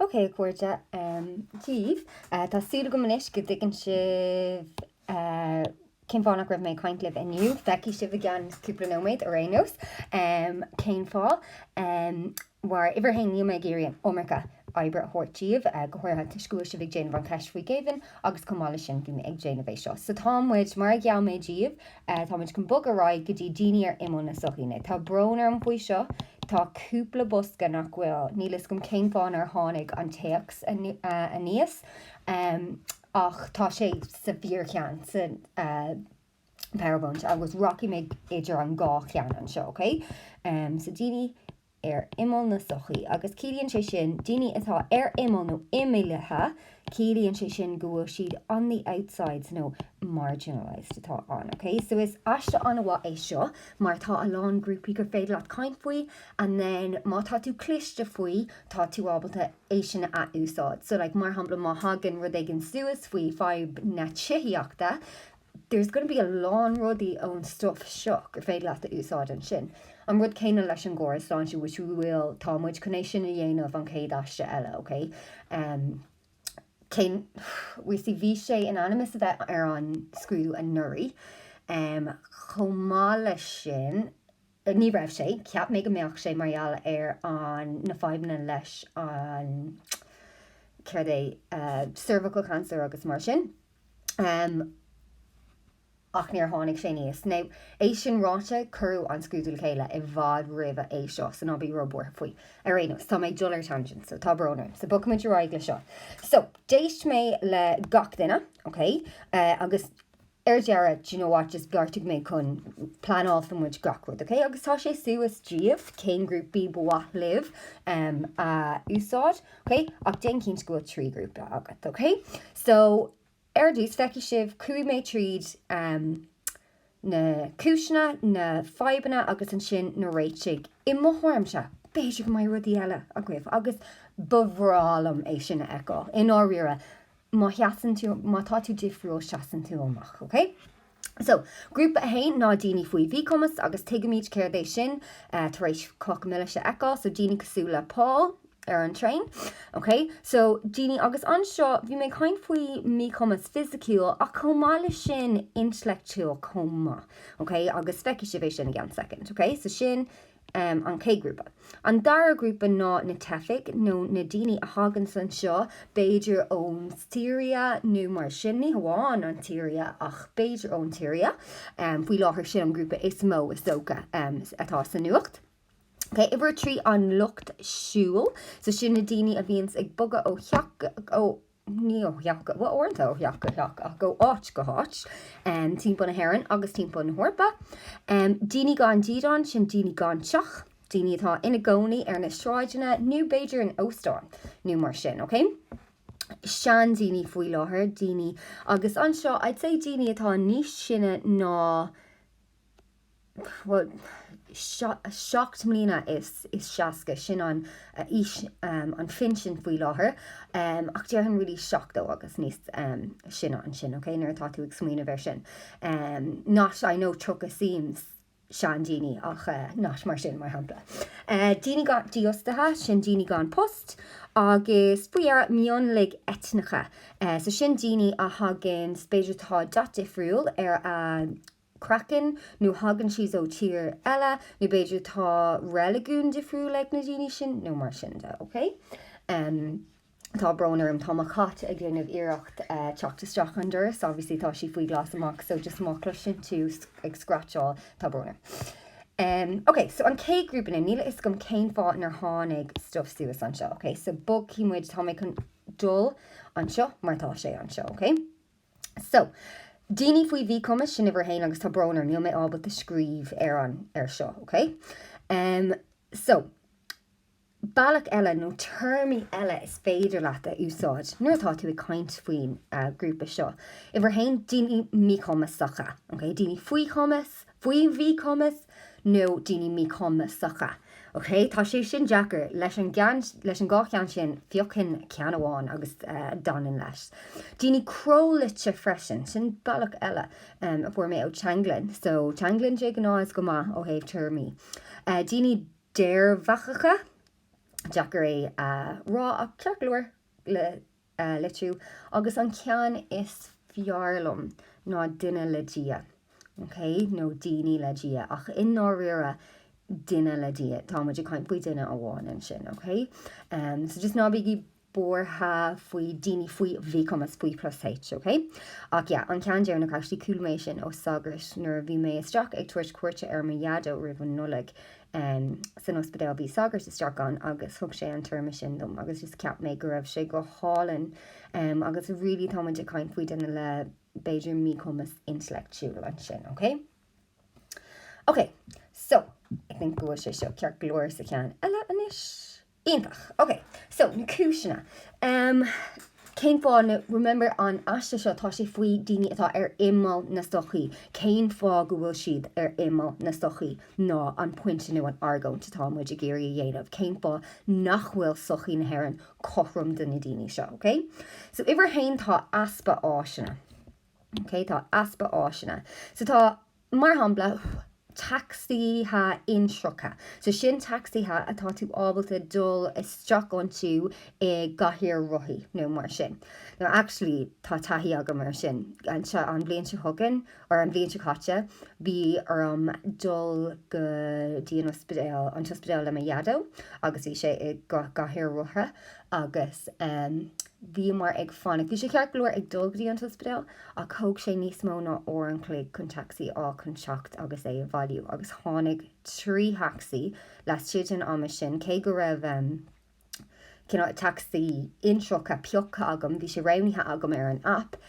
Ok, a chairde, Dia daoibh. Tá súil agam anois go dtuigeann sibh cén fáth nach raibh mé ag caint libh inniu. Feicfidh sibh i gceann cúpla nóiméad ar aon nós cén fáth. Mar uimhir a haon, níl mé ag iarraidh an iomarca oibre a thabhairt daoibh, go háirithe toisc go bhfuil sibh ag déanamh an cheist faoi ghéibheann agus chomh maith leis sin bhí mé ag déanamh é seo. So tá muid, mar a gheall mé daoibh, tá muid chun bogadh ar aghaidh go dtí daoine ar imeall na sochaí. Now tá brón orm faoi seo, tá cúpla bosca nach bhfuil, níl fhios agam cén fáth nár tháinig an téacs aníos, ach tá sé sa fíorcheann, sa PowerPoint agus rachaidh mé idir an dhá cheann anseo, ok? So daoine ar imeall na sochaí agus ciallaíonn sé sin daoine atá ar imeall nó imeallaithe, ciallaíonn sé sin go bhfuil siad on the outsides nó marginalised atá ann, ok? So is aiste an-mhaith é seo mar tá a lán grúpaí gur féidir leat caint faoi and then má tá tú cliste faoi tá tú ábalta é sin a ath-úsáid. So like mar shampla má thagann rud éigin suas faoi fadhb na tithíochta, there's gonna be a lán rudaí ón stuff seo gur féidir leat a úsáid ansin. An rud céanna leis an gcóras sláinte which we will, tá muid chun é sin a dhéanamh an chéad aiste eile, ok? Um, cén, we see, bhí sé in ainm is a bheith ar an scrúdú anuraidh. Um, chomh maith leis sin, ní raibh sé, cheap mé go mbeadh sé mar gheall ar an, na fadhbanna leis an, céard é, uh, cervical cancer agus mar sin. Ach níor tháinig sé aníos. Now, é sin ráite, cuireadh an scrúdú le chéile i bhfad roimhe é seo, so ná bí róbhuartha faoi. Ar aon nós, tá mé ag dul ar tangent, so tá brón orm. So bogfaimid ar aghaidh le seo. So, d'éist mé le gach duine, ok, agus ar deireadh, do you know what, just bheartaigh mé chun pleanálfaidh muid gach rud, ok? Agus tá sé suas daoibh cén grúpaí ba mhaith libh a úsáid. Ok, ach déan cinnte go bhfuil 3 grúpa agat, ok? So, ar dtús, feicfidh sibh, chuaigh mé tríd na cúiseanna, na fadhbanna agus ansin na réitigh. I mo thuairimse, b'fhéidir go mbeidh rudaí eile agaibh agus ba bhreá liom é sin a fheiceáil. I ndáiríre, má sheasann tú, má tá tú difriúil, seasann tú amach, ok? So, grúpa 1 ná daoine faoi mhíchumas agus tuigimid céard é sin tar éis Cloch Milis a fheiceáil, so daoine cosúil le Paul ar an traein. Ok, so daoine agus anseo bhí mé ag caint faoi míchumas fisiciúil ach chomh maith le sin intleachtúil chomh maith. Ok, agus feicfidh sibh é sin i gceann soicind. Ok, so sin an chéad ghrúpa. An dara grúpa ná na teifigh, nó na daoine a thaganns anseo, b'fhéidir ón tSiria nó mar sin, ní hamháin an tSiria ach b'fhéidir ón tSiria. Faoi láthair sin an grúpa is mó is dócha atá sa nuacht. Ok, uimhir a 3 an lucht siúil, so sin na daoine a bhíonns ag bogadh ó theach, ó, ní ó theach go, bhuel uaireanta ó theach go teach ach ó áit go háit timpeall na hÉireann agus timpeall na hEorpa. Daoine gan dídean, sin daoine gan teach, daoine atá ina gcónaí ar na sráideanna nó b'fhéidir in óstáin nó mar sin, ok? Seandaoine faoi láthair, daoine, agus anseo I'd say daoine atá níos sine ná bhuel, 7 mbliana is 60, sin an aois an phinsin faoi láthair, ach déarfainn really 70 agus níos sine ansin, ok, nuair atá tú ag smaoineamh air sin. Not, I know 30 seems seandaoine ach not mar sin, mar shampla. Daoine dífhostaithe, sin daoine gan post, agus faoi dheireadh mionlaigh eitneacha, so sin daoine a thagann, b'fhéidir tá dath difriúil ar a craiceann nó thagann siad ó tír eile nó b'fhéidir tá reiligiún difriúil ag na daoine sin nó mar sin de, ok? Em, tá brón orm, tá mo chat ag déanamh iarracht eh, teacht isteach an doras, obviously tá sí faoi ghlas amach so just má chloiseann tú ag scratcháil, tá brón orm. Em, ok, so an chéad grúpa now, níl a fhios agam cén fáth nár tháinig stuff suas anseo, ok? So bogfaidh muid, tá mé chun dul anseo mar tá sé anseo, ok? So, daoine faoi mhíchumas, sin uimhir a haon agus tá brón orm, níl mé ábalta scríobh ar an, ar seo, ok? Um, so, bealach eile nó téarmaí eile is féidir leat a úsáid nuair atá tú ag caint faoin uh, grúpa seo. Uimhir a haon, daoine míchumasacha, ok? Daoine faoi chumas, faoi mhíchumas nó daoine míchumasacha. Ok, tá sé sin deacair. Leis an gceann, leis an dhá cheann sin, phiocainn ceann amháin agus d'fhanainn leis. Daoine cró-luite freisin, sin bealach eile a fuair mé ó Teanglann. So, Teanglann de ghnáth is go maith ó thaobh téarmaí. Daoine déarbhachacha. Deacair é a rá ach ceart go leor le litriú. Agus an ceann is fearr liom ná duine le Dia, ok, nó daoine le Dia, ach i ndáiríre duine le Dia, tá muid ag caint faoi duine amháin ansin, ok? So just ná bígí buartha faoi daoine faoi mhíchumas, faoi plus H, ok? Ach yeah, an ceann deireanach, actually chuala mé sin ó sagart nuair a bhí mé isteach ag tabhairt cuairte ar mo dhaideo roimh an Nollaig em san ospidéal, bhí sagart isteach ann agus thug sé an téarma sin dom agus just cheap mé go raibh sé go hálainn em agus really tá muid ag caint faoi duine le b'fhéidir míchumas intleachtúil ansin, ok? Ok, so, I think go bhfuil sé seo ceart go leor sa cheann eile anois. Iontach! Ok, so, na cúiseanna. Um, cén fáth, na, remember an aiste seo, tá sé faoi daoine atá ar imeall na sochaí. Cén fáth go bhfuil siad ar imeall na sochaí ná an pointe nó an argóint atá muid ag iarraidh a dhéanamh. Cén fáth nach bhfuil sochaí na hÉireann cothrom do na daoine seo, ok? So, uimhir a haon tá easpa áiseanna. Ok, tá easpa áiseanna. So tá Mar shampla, tacsaithe insroichte. So sin tacsaithe atá tú ábalta dul isteach iontu i gcathaoir rothaí nó mar sin. Now actually tá taithí agam ar sin. An bhliain seo chugainn, or an bhliain seo caite, bhí orm dul go dtí an ospidéal, an t-ospidéal le mo dhaideo agus bhí sé i gcathaoir rotha agus bhíomar ag fanacht. Bhí sé ceart go leor ag dul go dtí an t-ospidéal ach thóg sé níos mó ná uair an chloig chun tacsaí a fháil chun teacht agus é a bhailiú agus tháinig 3 thacsaí laistigh den ama sin, cé go raibh cineál tacsaí insroichte pioctha agam, bhí sé roghnaithe agam ar an aip,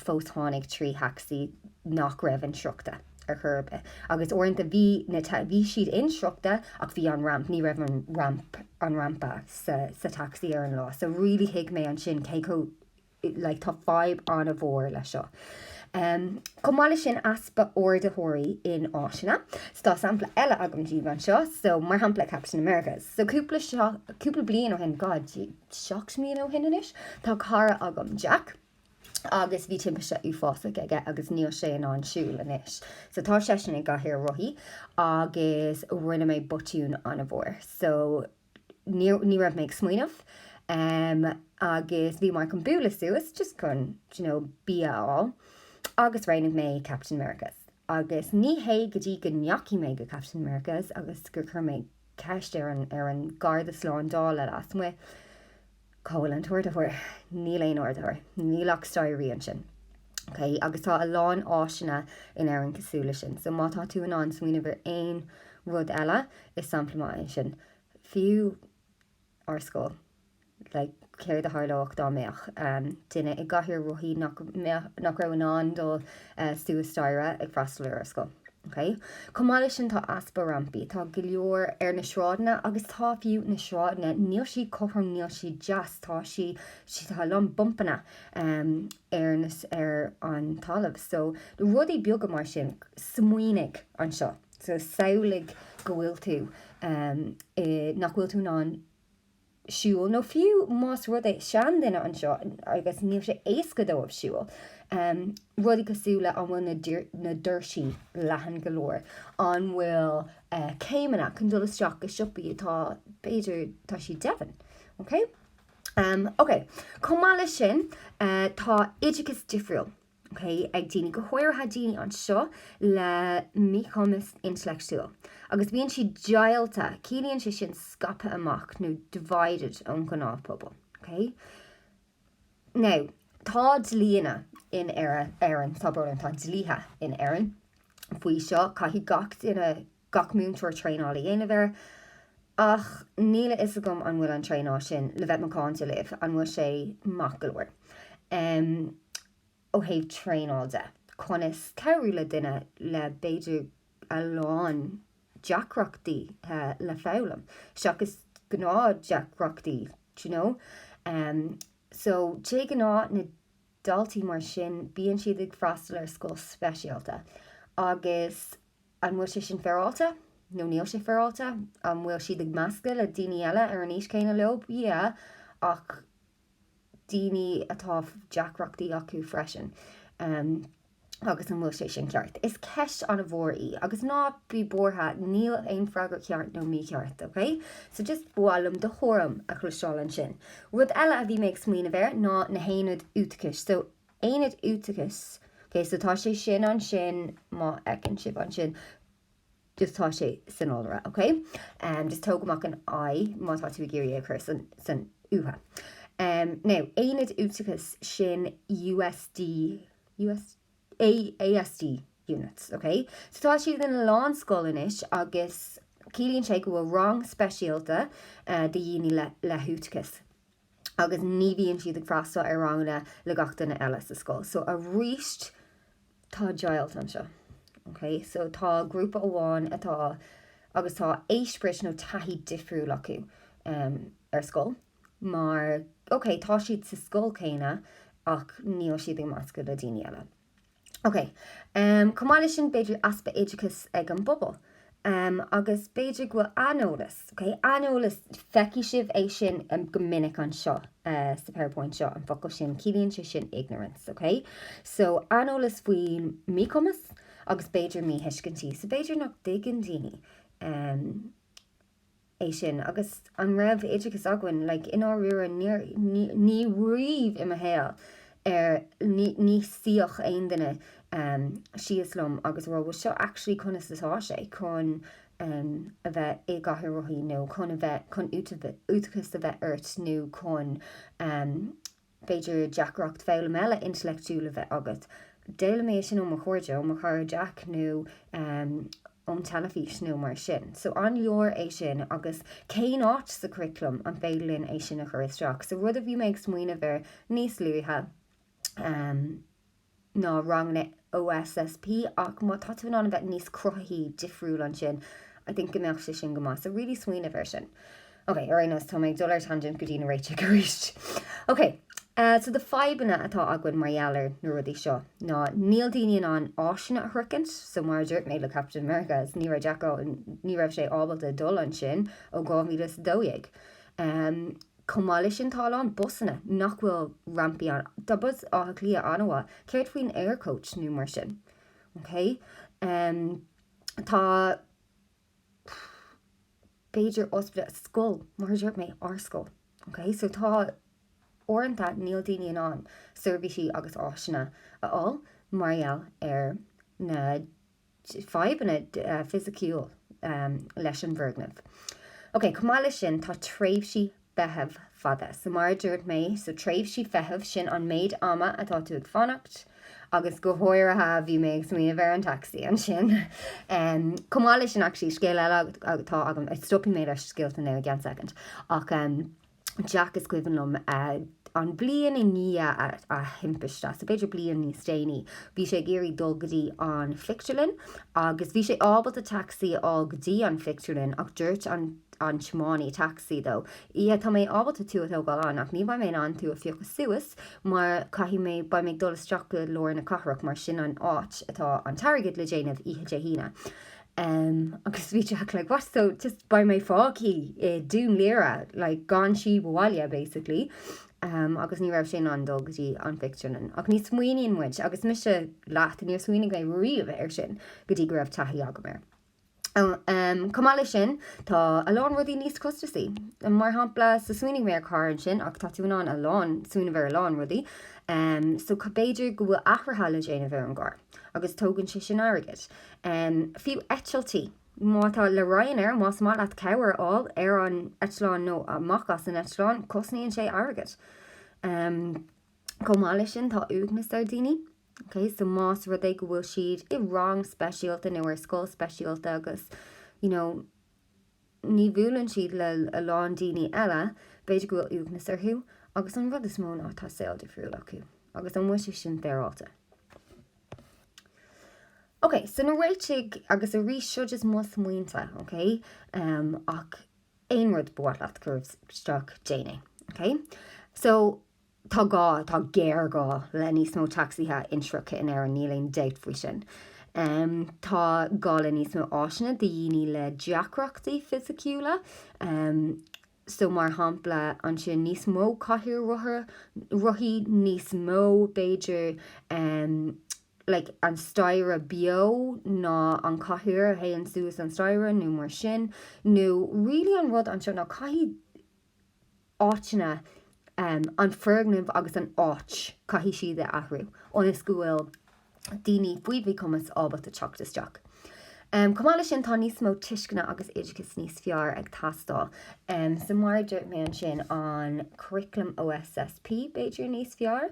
fós tháinig 3 thacsaí nach raibh insroichte ar chor ar bith. Agus uaireanta bhí na bhí siad insroichte ach bhí an ramp, ní raibh an ramp an rampa sa sa tacsaí ar an lá. So really thuig mé ansin cé chomh like tá fadhb an-mhór leis seo. Um, chomh maith leis sin easpa ardaitheoirí in áiteanna. So tá sampla eile agam daoibh anseo, so mar shampla Captain America. So cúpla seo, cúpla bliain ó shin, God, 7 mbliana ó shin anois, tá cara agam, Jack, agus bhí timpiste uafásach aige agus níl sé in ann siúl anois. So tá seisean i gcathaoir rothaí agus rinne mé botún an-mhór. So ní, ní raibh mé ag smaoineamh um, agus bhíomar chun bualadh suas just chun you know, bia a fháil agus roghnaigh mé Captain America's. Agus ní hé go dtí go ndeachaigh mé go Captain America's agus gur chuir mé ceist ar an, ar an garda slándála lasmuigh, cá bhfuil an t-ardaitheoir? Níl aon ardaitheoir. Níl ach staighrí ansin. Ok, agus tá a lán áiseanna in Éirinn cosúil leis sin. So má tá tú in ann smaoineamh ar aon rud eile, is sampla maith é sin. Fiú ár scoil. Like, céard a tharlódh dá mbeadh duine i gcathaoir rothaí nach mbeadh, nach raibh in ann dul suas staighre ag freastal ar ár scoil? Ok. Chomh maith leis sin tá easpa rampaí. Tá go leor ar na sráideanna agus tá fiú na sráideanna, níl siad cothrom, níl siad deas, tá sí, tá a lán bumpanna ar na, ar an talamh. So, rudaí beaga mar sin, smaoinigh anseo. So, samhlaigh go bhfuil tú i, nach bhfuil tú in ann siúl, nó fiú más rud é, seanduine anseo agus níl sé éasca dóibh siúl, rudaí cosúil le an bhfuil na na doirsí leathan go leor, an bhfuil céimeanna chun dul isteach go siopaí atá, b'fhéidir, tá siad doimhin, ok? Ok, chomh maith leis sin, tá oideachas difriúil. ok, ag daoine, go háirithe daoine anseo le míchumas intleachtúil. Agus bíonn siad deighilte, ciallaíonn sé sin scaipthe amach nó divided ón ghnáthphobal, ok. Now, tá dlíanna in Éirinn, tá brón orm, tá dlíthe in Éirinn faoi seo, caithfidh gach duine, gach múinteoir traenáil a dhéanamh air, ach níl a fhios agam an bhfuil an traenáil sin, le bheith macánta libh, an bhfuil sé maith go leor. Um, ó thaobh traenáil de, conas cabhrú le duine le b'fhéidir a lán deacrachtaí le foghlaim, seachas gnáth-deacrachtaí, do you know? Um, so, de ghnáth na daltaí mar sin, bíonn siad ag freastal ar scoil speisialta agus an bhfuil sé sin féaráilte? Nó níl sé féaráilte? An bhfuil siad ag meascadh le daoine eile ar an aois chéanna leo? Yeah, ach daoine atá deacrachtaí acu freisin. Agus an bhfuil sé sin ceart? Is ceist an-mhór í, agus ná bí buartha, níl aon freagra ceart nó mícheart, ok? So just ba mhaith liom do thuairim a chloisteáil ansin. Rud eile a bhí mé ag smaoineamh air ná na haonaid aotachais. So aonad aotachais, ok, so tá sé sin ansin, má fheiceann sibh ansin, just tá sé san iolra, ok? Um, just tóg amach an I má tá tú ag iarraidh é a chur san, san uatha. Um, now, aonad aotachais sin USD, US, A, ASD units, ok? So tá siad in a lán scoil anois agus ciallaíonn sé go bhfuil rang speisialta uh, do dhaoine le, le haotachas. agus ní bhíonn siad ag freastal ar ranganna le gach duine eile sa scoil. So arís tá deighilt anseo. Ok, so tá grúpa amháin atá agus tá eispéireas nó taithí difriúil acu um, ar scoil mar ok, tá siad sa scoil céanna ach níl siad ag meascadh le daoine eile. Ok, um, chomh maith leis sin b'fhéidir easpa oideachais ag an bpobal. Um, agus b'fhéidir go bhfuil aineolas, ok, aineolas, feicfidh sibh é sin um, go minic anseo uh, sa PowerPoint seo, an focal sin, ciallaíonn sé sin ignorance, ok? So, aineolas faoin míchumas agus b'fhéidir míthuiscintí. So b'fhéidir nach dtuigeann daoine um, é sin agus an raibh oideachas againn like i ndáiríre níor ní ní riamh i mo shaol ar ní ní suíodh aon duine um síos liom agus a rá bhuel seo actually conas atá sé chun um a bheith i gcathaoir rothaí nó chun a bheith chun aotachas a bheith ort nó chun um b'fhéidir deacracht foghlama eile intleachtúil a bheith agat. D'fhoghlaim mé sin ó mo chairde, ó mo chara Jack nó ón teilifís nó mar sin. So an leor é sin agus cén áit sa churaclam an féidir linn é sin a chur isteach? So rud a bhí mé ag smaoineamh air níos luaithe, ná ranganna OSSP ach má tá tú in ann a bheith níos cruthaithí, difriúil ansin, I think go mbeadh sé sin go maith. So really smaoineamh ar sin. Ok, ar aon nós, tá mé ag dul ar tangent go dtí na réitigh arís. Ok, uh, so na fadhbanna atá againn mar gheall ar na rudaí seo ná níl daoine in ann áiseanna a shroichint, so mar a dúirt mé le Captain America, ní raibh Jack ní raibh sé ábalta dul ansin ó 2012. Um, Chomh maith leis sin tá a lán busanna nach bhfuil rampaí ann. Tá bus Átha Cliath an-mhaith. Céard faoin Aircoach nó mar sin? Ok. Um, tá b'fhéidir ospidéal, scoil, mar a dúirt mé, ár scoil. Ok, so tá uaireanta níl daoine in ann seirbhísí agus áiseanna a fháil mar gheall ar na fadhbanna fisiciúil leis an bhfoirgneamh. Ok, chomh maith leis sin, tá tréimhsí feithimh fada. So mar a dúirt mé, so tréimhsí feithimh, sin an méid ama atá tú ag fanacht, agus go háirithe bhí mé ag smaoineamh ar an taxi ansin. Um, chomh maith leis sin, actually, scéal eile atá agam, stopfaidh mé leis scéalta now i gceann second, ach um, Jack is cuimhin liom an bhliain i ndiaidh a thimpiste, so b'fhéidir bliain níos déanaí, bhí sé ag iarraidh dul go dtí an phictiúrlann agus bhí sé ábalta tacsaí a fháil go dtí an phictiúrlann ach dúirt an an tiománaí tacsaí dó, yeah tá mé ábalta tú a thógáil ann ach ní bheidh mé in ann tú a phiocadh suas mar caithfidh mé, beidh mé ag dul isteach go lár na cathrach mar sin an áit atá an t-airgead le déanamh oíche Dé hAoine. Um, agus bhí Jack like, what, so just beidh mé fágtha i Dún Laoghaire, like, gan síob abhaile, basically. Um, agus ní raibh sé in ann dul go dtí an phictiúrlann. Ach ní smaoiníonn muid, agus mise leat, níor smaoinigh mé riamh air sin go dtí go raibh taithí agam air. Um, chomh maith leis sin, tá a lán rudaí níos costasaí. Mar shampla, so smaoinigh mé ar carr ansin, ach tá tú in ann a lán, smaoineamh ar a lán rudaí. Um, so b'fhéidir go bhfuil athruithe le déanamh ar an gcarr, agus tógann sé sin airgead. Fiú eitiltí, má tá le Ryanair, más maith leat cabhair a fháil ar an eitleán nó amach as an eitleán, cosnaíonn sé airgead. Chomh maith leis sin, tá uaigneas ar daoine. Ok, so más rud é go bhfuil siad i rang speisialta nó ar scoil speisialta agus, you know, ní bhuaileann siad le a lán daoine eile, b'fhéidir go bhfuil uaigneas orthu, agus an rud is mó ná tá saol difriúil acu. Agus an bhfuil sé sin féaráilte? Ok, so na réitigh, agus arís seo just mo smaointe, ok? Um, ach aon rud ba mhaith leat cur isteach, déan é, ok? So, tá gá, tá géarghá le níos mó tacsaithe insroichte in Éirinn, níl aon dabht faoi sin. Um, tá gá le níos mó áiseanna do dhaoine le deacrachtaí fisiciúla. Um, so mar shampla ansin níos mó cathaoir rothaí, níos mó b'fhéidir um, Like an staighre beo ná an cathaoir a théann suas an staighre nó mar sin nó really an rud anseo ná caithfidh áiteanna an foirgneamh agus an áit caithfidh siad a athrú ionas go bhfuil daoine faoi mhíchumas ábalta teacht isteach. Chomh maith leis sin tá níos mó tuisceana agus oideachas níos fearr ag teastáil. So mar a dúirt mé ansin an curriculum OSSP b'fhéidir níos fearr.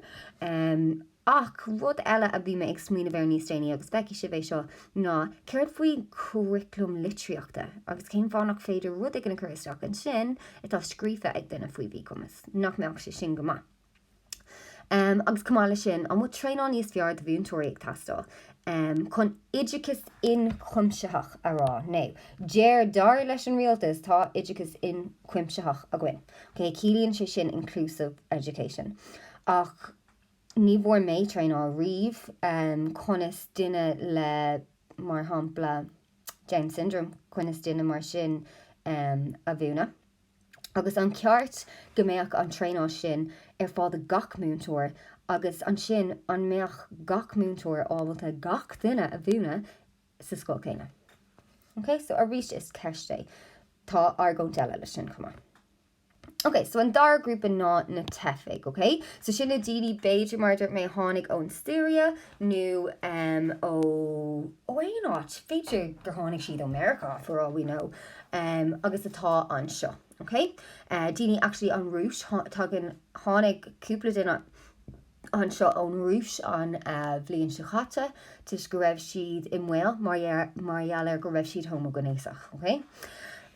Ach rud eile a bhí mé ag smaoineamh air níos déanaí, agus feicfidh sibh é seo, ná céard faoi churaclam litríochta agus cén fáth nach féidir rud éigin a chur isteach ansin atá scríofa ag duine faoi mhíchumas? Nach mbeadh sé sin go maith? Agus chomh maith leis sin, an bhfuil traenáil níos fearr do mhúinteoirí ag teastáil chun oideachas ionchuimsitheach a rá? Now, deir, dar leis an rialtas, tá oideachas ionchuimsitheach againn. Ok, ciallaíonn sé sin inclusive education. Ach Ní bhfuair mé traenáil riamh conas duine le, mar shampla, Down syndrome, conas duine mar sin a mhúineadh. Agus an ceart go mbeadh an traenáil sin ar fáil do gach múinteoir agus ansin an mbeadh gach múinteoir ábalta gach duine a mhúineadh sa scoil céanna? Ok, so arís is ceist é. Tá argóint eile leis sin chomh maith. Ok, so an dara grúpa ná na teifigh, ok? So sin na daoine b'fhéidir mar a dúirt mé a tháinig ón Siria nó um, ó, ó aon áit, b'fhéidir gur tháinig siad ó Meiriceá for all we know, um, agus atá anseo, ok? Uh, daoine actually an Rúis, tagann, tháinig cúpla duine anseo ón Rúis an bhliain seo chaite toisc go raibh siad i mbaol mar gheall ar go raibh siad homaighnéasach. Ok?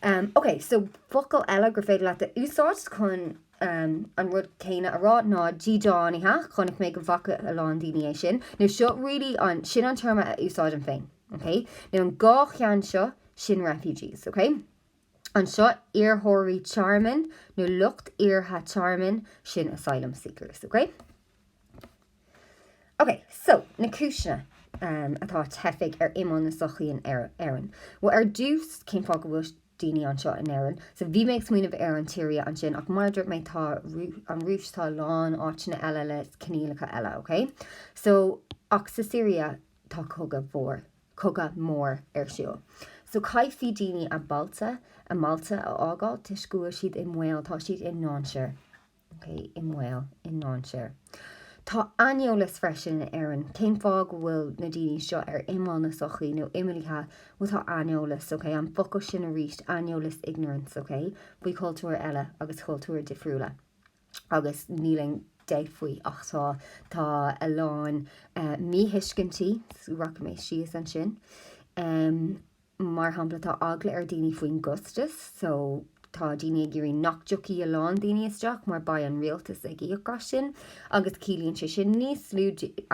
Um, ok, so focal eile gur féidir leat a úsáid chun um, an rud céanna a rá ná dídeánaithe, chonaic mé go bhfaca a lán daoine é sin. Now seo really an, sin an téarma a úsáidim féin. Ok? Now an dá cheann seo, sin refugees, ok? Anseo iarrthóirí tearmainn nó lucht iarrtha tearmainn, sin asylum seekers, ok? Ok, so, na cúiseanna um, atá teifigh ar imeall na sochaí in Éirinn. Well, ar dtús, cén fáth go bhfuil daoine anseo in Éirinn? So, bhí mé ag smaoineamh ar an tSiria ansin, ach mar a dúirt mé, tá an Rúis, tá a lán áiteanna eile le coinníollacha eile, ok? So, ach sa Siria, tá cogadh mhór cogadh mór ar siúl. So caithfidh daoine a bailte, a mbailte a fhágáil toisc go bhfuil siad i mbaol, tá siad i ndainséar. Ok, i mbaol, i ndainséar. Tá aineolas freisin in Éirinn. Cén fáth go bhfuil na daoine seo ar imeall na sochaí nó imeallaithe? Bhuel tá aineolas, ok, an focal sin arís, aineolas, ignorance, ok, faoi chultúir eile agus chultúir difriúla. agus níl aon dabht faoi ach tá tá a lán míthuiscintí, rachaidh mé síos ansin. Mar shampla tá eagla ar daoine faoin gcostas so tá daoine ag iarraidh nach dtiocfaidh a lán daoine isteach mar beidh an rialtas ag íoc as sin agus ciallaíonn sé sin níos lú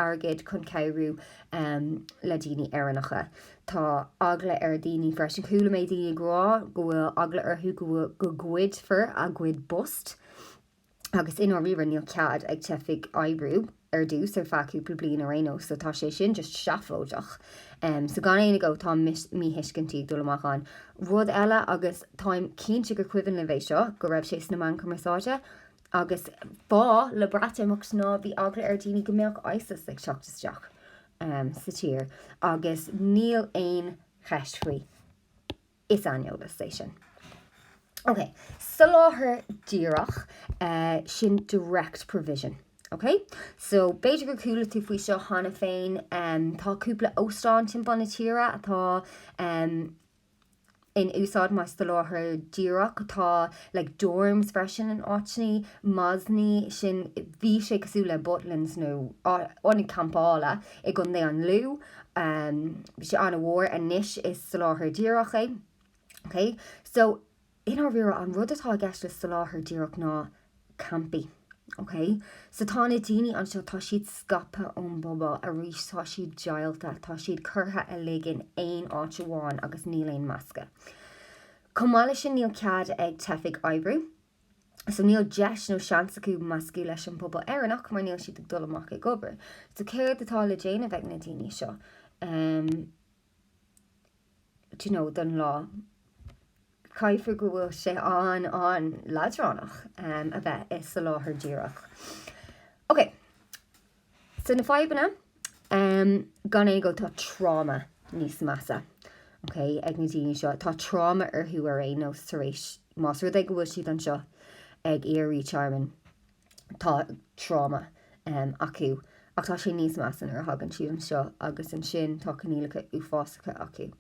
airgid chun cabhrú le daoine Éireannacha. Tá eagla ar dhaoine freisin, chuala mé daoine ag rá go bhfuil eagla orthu go bhfuil go ggoidfear a gcuid bpost agus i ndáiríre níl cead ag teifigh oibriú ar dtús ar feadh cúpla bliain ar aon nós so tá sé sin just seafóideach. Um, so gan aon agó tá míthuiscintí ag dul amach ann. Rud eile agus táim cinnte gur cuimhin libh é seo go raibh sé sna meáin cumarsáide agus fáth le Breatimeacht ná bhí eagla ar daoine go mbeadh ISIS ag teacht isteach um, sa tír agus níl aon cheist faoi. Is aineolas é sin. Ok, soláthar díreach, uh, sin direct provision. Ok, so b'fhéidir gur chuala tú faoi seo cheana féin, um, tá cúpla óstán timpeall na tíre atá um, in úsáid mar soláthar díreach. Tá like dorms freisin in áiteanna, Mosney, sin bhí sé cosúil le Butlins nó ionad campála i gContae an Lú. Bhí sé an-mhór, anois is soláthar díreach é. Ok, so i ndáiríre an rud atá i gceist le soláthar díreach ná campaí. Ok, so tá na daoine anseo, tá siad scaipthe ón bpobal arís, tá siad deighilte, tá siad curtha uilig in aon áit amháin agus níl aon meascadh. Chomh maith leis sin níl cead ag teifigh oibriú. So níl deis nó seans acu meascadh leis an bpobal Éireannach mar níl siad ag dul amach ag obair. So céard atá le déanamh ag na daoine seo? Um, do you know, don lá. Caithfidh go bhfuil sé an-an-leadránach um, a bheith i soláthar díreach. Ok, so na fadhbanna. Gan aon agó tá tráma níos measa, ok, ag na daoine seo. Tá tráma orthu ar aon nós tar éis, más rud é go bhfuil siad anseo ag iarraidh tearmann, tá tráma acu. Ach tá sé níos measa nuair a thagann siad anseo agus ansin tá coinníollacha uafásacha acu.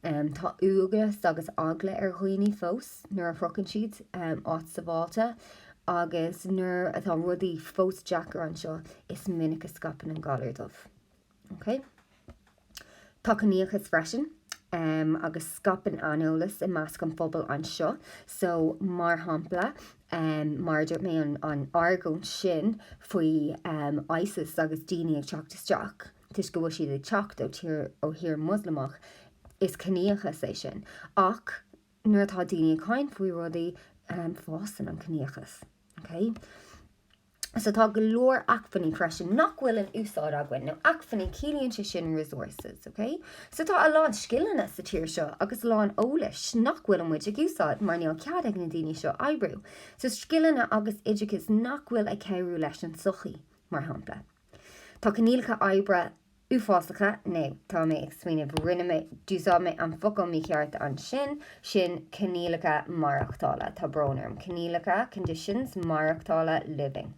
Tá uaigneas agus eagla ar dhaoine fós nuair a shroicheann siad áit sábháilte agus nuair atá rudaí fós deacair anseo is minic a scaipeann an galar dubh. Ok? Tá ciníochas freisin agus scaipeann aineolas i measc an phobail anseo. So, mar shampla, mar a dúirt mé an argóint sin faoi ISIS agus daoine ag teacht isteach toisc go bhfuil siad ag teacht ó tír ó thír Moslamach, is ciníochas é sin. Ach nuair atá daoine ag caint faoi rudaí, fásann an ciníochas. Ok? So tá go leor acmhainní freisin nach bhfuil in úsáid againn. Now acmhainní, ciallaíonn sé sin resources, ok? So tá a lán scileanna sa tír seo agus a lán eolais nach bhfuil muid ag úsáid mar níl cead ag na daoine seo oibriú. So scileanna agus oideachas nach bhfuil ag cabhrú leis an tsochaí, mar shampla. Tá coinníollacha oibre uafásacha, now tá mé ag smaoineamh, rinne mé, d'úsáid mé an focal mícheart ansin, sin coinníollacha maireachtála, tá brón orm, coinníollacha, conditions, maireachtála, living.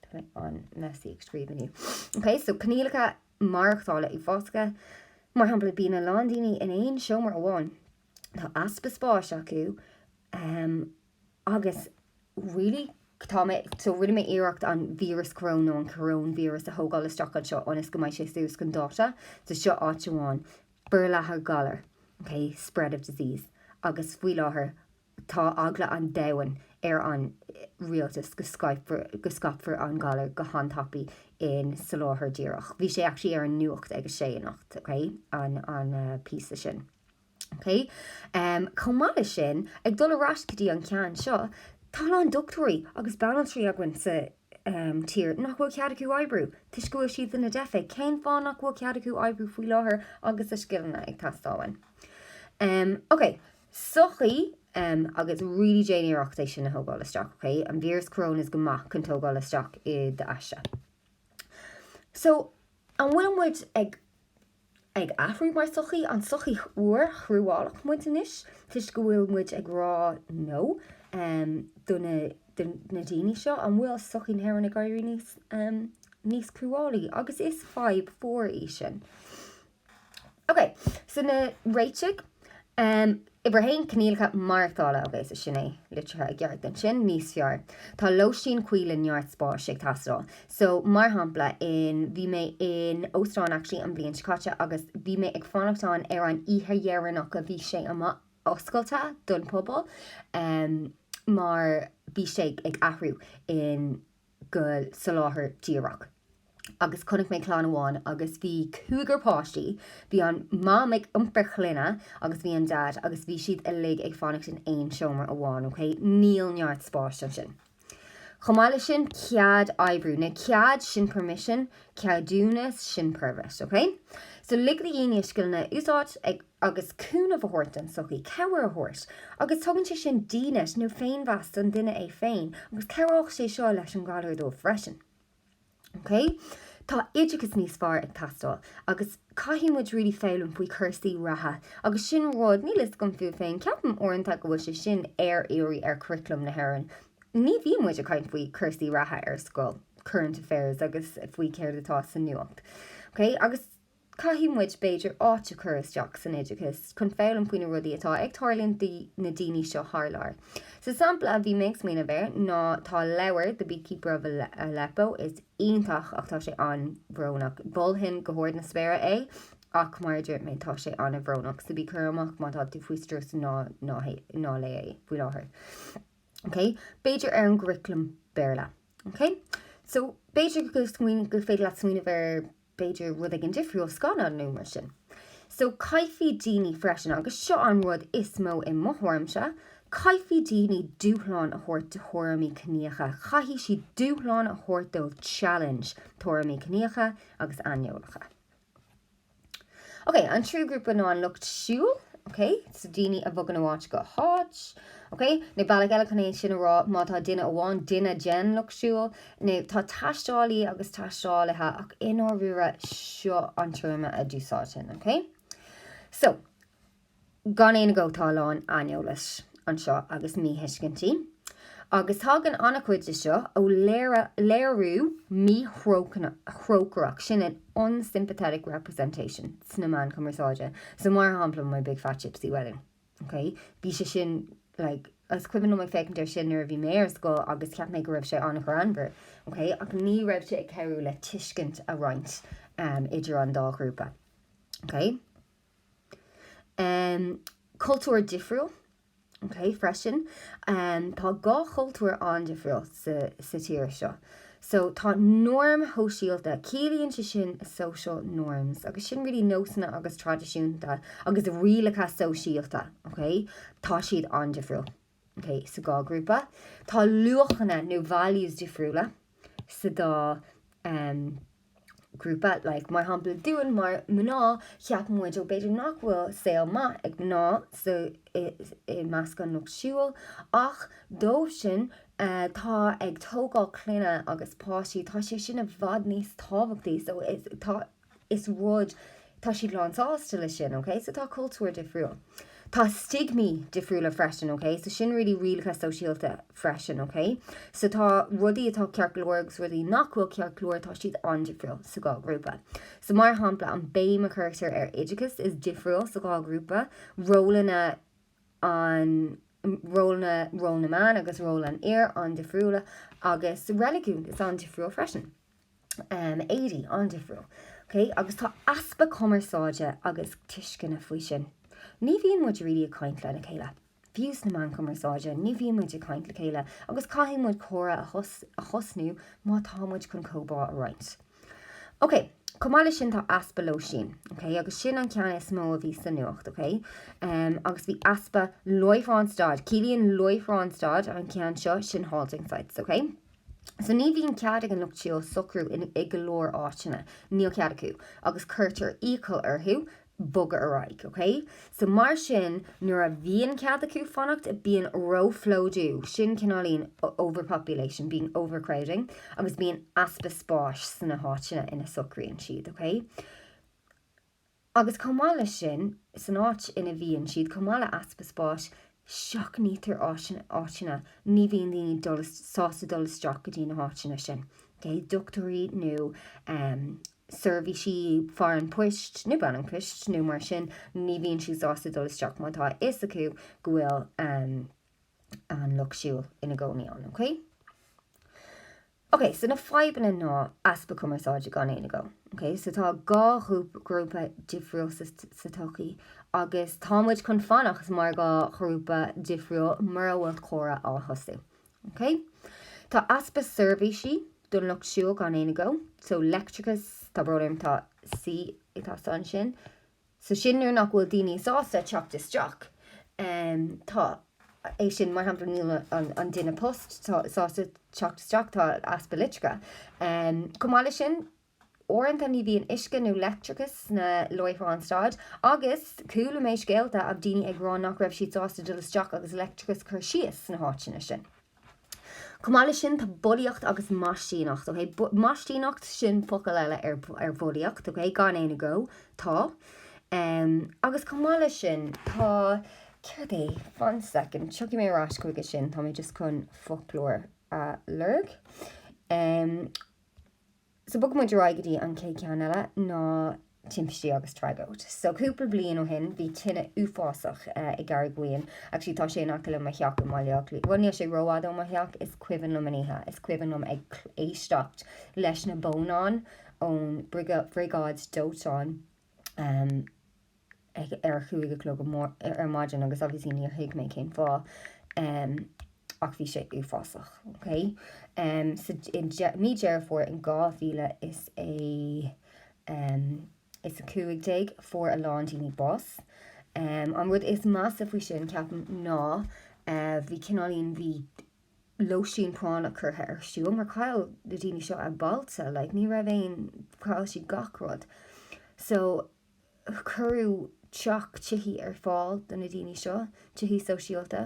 Tá mé an-messy ag scríobh inniu. Ok, so coinníollacha maireachtála uafásacha, mar shampla bíonn a lán daoine in aon seomra amháin, tá easpa spáis acu, um, Agus really tá mé, so rinne mé iarracht an víreas coróin nó an coróinvíreas a thógáil isteach anseo ionas go mbeidh sé suas chun dáta. So seo áit amháin. Forleathadh galair, ok, spread of disease. Agus faoi láthair tá eagla an domhain ar an rialtas go scaipfear, go scaipfear an galar go han-tapaidh in soláthar díreach. Bhí sé actually ar an nuacht ag a sé anocht, ok, an, an píosa sin. Ok? Chomh maith leis sin, ag dul ar ais go dtí an ceann seo, tá a lán dochtúirí agus banaltraí againn sa tír nach bhfuil cead acu oibriú toisc go bhfuil siad ina dteifigh. Cén fáth nach bhfuil cead acu oibriú faoi láthair agus a scileanna ag teastáil uainn? Ok, sochaí agus really déan iarracht é sin a thógáil isteach, ok? An víreas coróin is go maith chun tógáil isteach i d'aiste. So, an bhfuil muid ag ag athrú mar sochaí, an sochaí úr chruálach muid anois toisc go bhfuil muid ag rá no do na do na daoine seo, an bhfuil sochaí na hÉireann ag éirí níos níos cruálaí agus is fadhb mhór í sin. Ok, so na réitigh. Uimhir a haon, coinníollacha maireachtála, ok, so sin é litrithe i gceart ansin, níos fearr. Tá lóistín cuí le neart spáis ag teastáil. So, mar shampla, in, bhí mé in óstán actually an bhliain seo caite agus bhí mé ag fanacht ann ar an oíche dheireanach a bhí sé amuigh oscailte don phobal mar bhí sé ag athrú in go soláthar díreach. Agus chonaic mé clann amháin agus bhí cúigear páistí, bhí an mam ag iompar clainne agus bhí an dad agus bhí siad uilig ag fanacht in aon seomra amháin, ok? Níl neart spáis ansin. Chomh maith leis sin, cead oibriú. Now cead, sin permission, ceadúnas, sin permit, ok? So lig do dhaoine a scileanna a úsáid ag agus cúnamh a thabhairt don tsochaí, cabhair a thabhairt, agus tugann sé sin dínit nó féinmheas don duine é féin agus cabhróidh sé seo leis an ghalar dubh freisin. Ok? Tá oideachas níos fearr ag teastáil agus caithfidh muid really foghlaim faoi chúrsaí reatha agus sin rud, níl fhios agam fúibh féin, ceapaim uaireanta go bhfuil sé sin ar iarraidh ar curriculum na hÉireann. Ní bhíonn muid ag caint faoi chúrsaí reatha ar scoil, current affairs agus faoi céard atá sa nuacht. Ok? Agus Caithfidh muid, b'fhéidir, áit a chur isteach san oideachas chun foghlaim faoi na rudaí atá ag tarlúint do na daoine seo thar lear. So sampla a bhí mé ag smaoineamh air ná tá leabhar The Beekeeper of Aleppo, is iontach ach tá sé an-bhrónach. Mholfainn go hard na spéire é ach mar a dúirt mé tá sé an-bhrónach so bí cúramach má tá tú faoi strus ná ná ná léigh é faoi láthair. Ok? B'fhéidir ar an gcuraclam Béarla. Ok? So b'fhéidir go gur féidir leat smaoineamh ar b'fhéidir rud éigin difriúil, scannán nó mar sin. So caithfidh daoine freisin, agus seo an rud is mó i mo thuairimse, caithfidh daoine dúshlán a thabhairt do thuairimí ciníocha, caithfidh siad dúshlán a thabhairt dóibh, challenge tuairimí ciníocha agus aineolacha. Ok, an tríú grúpa ná an lucht siúil. Ok, so daoine a bhogann ó áit go háit. Ok, nó bealach eile chun é sin a rá, má tá duine amháin, duine den lucht siúil, nó tá taistealaí agus taistealaithe ach i ndáiríre seo an téarma a d'úsáidfinn, ok? So, gan aon agó tá a lán aineolais anseo agus míthuiscintí. Agus tagann an-chuid de seo ó léiriú míthrócaireach, sin an unsympathetic representation, sna meáin chumarsáide. So mar shampla My Big Fat Gypsy Wedding, ok? Bhí sé sin like, is cuimhin liom ag féachaint air sin nuair a bhí mé ar scoil agus cheap mé go raibh sé an-ghreannmhar, ok? Ach ní raibh sé ag cabhrú le tuiscint a roinnt idir an dá ghrúpa, ok? Cultúr difriúil, ok, freisin. Tá dhá chultúr an-difriúil sa tír seo. So tá noirm shóisialta, ciallaíonn sé sin social norms, agus sin really nósanna agus traidisiúnta agus rialacha sóisialta, ok? Tá siad an-difriúil, ok, sa dhá ghrúpa. Tá luachanna nó values difriúla sa dá grúpa, like, mar shampla dúinn mar mná, cheap muid, ó b'fhéidir nach bhfuil saol maith ag mná sa, i, i measc an lucht siúil, ach dóibh sin atá ag tógáil clainne agus páistí, tá sé sin i bhfad níos tábhachtaí, so is, tá, is rud, tá siad lán sásta le sin, ok? So tá cultúr difriúil. Tá stiogmaí difriúla freisin, ok? So sin really rialacha sóisialta freisin, ok? So tá rudaí atá ceart go leor agus rudaí nach bhfuil ceart go leor, tá siad an-difriúil sa dhá ghrúpa. So mar shampla, an béim a chuirtear ar oideachas is difriúil sa dhá ghrúpa, rólanna an rólanna ról na mban agus ról an fhir an-difriúla agus reiligiún is an-difriúil freisin. éadaí an-difriúil. Ok, agus tá easpa cumarsáide agus tuisceana faoi sin. Ní bhíonn muid really ag caint lena chéile. Fiú sna meáin chumarsáide, ní bhíonn muid ag caint le chéile agus caithfidh muid comhrá a thosnú má tá muid chun comhbhá a roinnt. Ok, chomh maith leis sin tá easpa lóistín, ok, agus sin an ceann is mó a bhí sa nuacht, ok, um, agus bhí easpa láithreán stad, ciallaíonn láithreán stad an ceann seo, sin halting sites, ok. So ní bhíonn cead ag an lucht siúil socrú i go leor áiteanna, níl cead acu, agus cuirtear iachall orthu bogadh ar aghaidh, ok? So mar sin, nuair a bhíonn cead acu fanacht, bíonn róphlódú, sin cineáilín overpopulation, bíonn overcrowding, agus bíonn easpa spáis sna háiteanna ina socraíonn siad, ok? Agus chomh maith leis sin, san áit ina bhíonn siad, chomh maith le easpa spáis, seachnaítear áiteanna, ní bhíonn daoine dul, sásta dul isteach go dtí na háiteanna sin. Ok, dochtúirí nó seirbhísí fear an phoist nó bean an phoist nó mar sin, ní bhíonn siad sásta dul isteach má tá a fhios acu go bhfuil an lucht siúil ina gcónaí ann, ok? Ok, so na fadhbanna ná easpa cumarsáide gan aon agó. Ok, so tá dhá ghrúpa difriúil sa tsochaí agus tá muid chun fanacht mar dhá ghrúpa difriúil mura bhfuil comhrá á thosú. Ok, tá easpa seirbhísí don lucht siúil gan aon agó. So leictreachas, tá brón orm, tá C ag teastáil ansin. So sin nuair nach bhfuil daoine sásta teacht isteach. Tá é sin, mar shampla, níl an duine post sásta teacht isteach, tá easpa litreacha. Chomh maith leis sin, uaireanta ní bhíonn uisce nó leictreachas sna láithreáin stad agus chuala mé scéalta of daoine ag rá nach raibh siad sásta dul isteach agus leictreachas cur síos sna háiteanna sin. Chomh maith leis sin, tá bulaíocht agus maistíneacht, ok? Maistíneacht, sin focal eile ar, ar bhulaíocht, ok? Gan aon agó, tá. Um, agus chomh maith leis sin, tá, céard é? One second, tiocfaidh mé ar ais chuige sin, tá mé just chun foclóir a lorg. Um, So bogfaidh muid ar aghaidh go dtí an chéad cheann eile ná timpistí agus tragóid. So cúpla bliain ó shin bhí tine uafásach i gCarraig Mhaighin. Actually tá sé in aice le mo theach i mBaile Átha Cliath. Bhuel níl sé rófhada ó mo theach, is cuimhin liom an oíche, is cuimhin liom ag éisteacht leis na bónáin ón bhriogáid dóiteáin. ag ar a chúig a chlog ar maidin agus obviously níor thuig mé cén fáth ach bhí sé uafásach, ok? So i mí Deireadh Fómhair in 2000 is a is 15 fuair a lán daoine bás. An rud is measa faoi sin ceapaim ná bhí cineáilín bhí lóistín práinneach curtha ar siúl mar chaill na daoine seo a mbailte like ní raibh aon chaill siad gach rud. So cuireadh. teach, tithí ar fáil do na daoine seo, tithí sóisialta,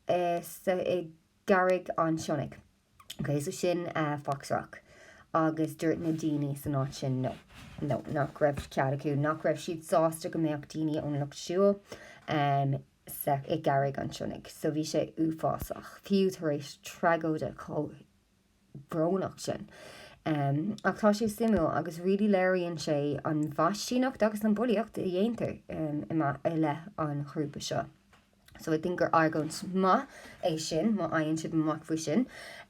sa, i gCarraig an tSionnaigh. Ok, so sin Foxrock. Agus dúirt na daoine san áit sin no, no, nach raibh cead acu, nach raibh siad sásta go mbeadh daoine ón Lucht Siúil sa, i gCarraig an tSionnaigh. So bhí sé uafásach, fiú tar éis tragóide chomh brónach sin. Ach tá sé suimiúil agus really léiríonn sé an mhaistíneacht agus an bulaíocht a dhéantar i leith an ghrúpa seo. So I think gur argóint maith é sin má fhaigheann sibh amach faoi sin.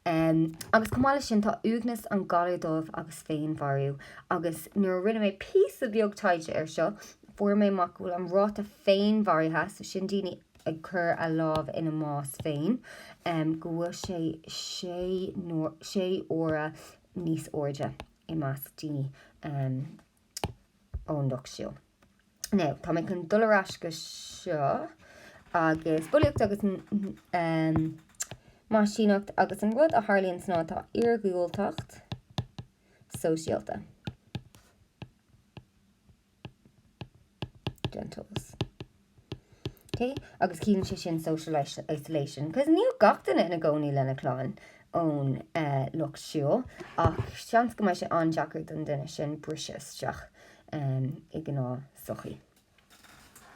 Agus chomh maith leis sin tá uaigneas, an galar dubh agus féinmharú. Agus nuair a rinne mé píosa beag taighde ar seo fuair mé amach go bhfuil an ráta féinmharaithe, so sin daoine ag cur a lámh ina mbás féin, go bhfuil sé sé sé huaire níos airde i measc daoine ón Lucht Siúil. Now, tá mé chun dul ar ais go seo agus bulaíocht agus maistíneacht agus an rud a tharlaíonn ná tá iargúltacht sóisialta. Gentles. Ok, agus ciallaíonn sé sin social isolation, cos níl gach duine ina gcónaí lena clann ón eh, lucht siúil, ach seans go mbeidh sé an-deacair don duine sin briseadh isteach um, i gnáth sochaí.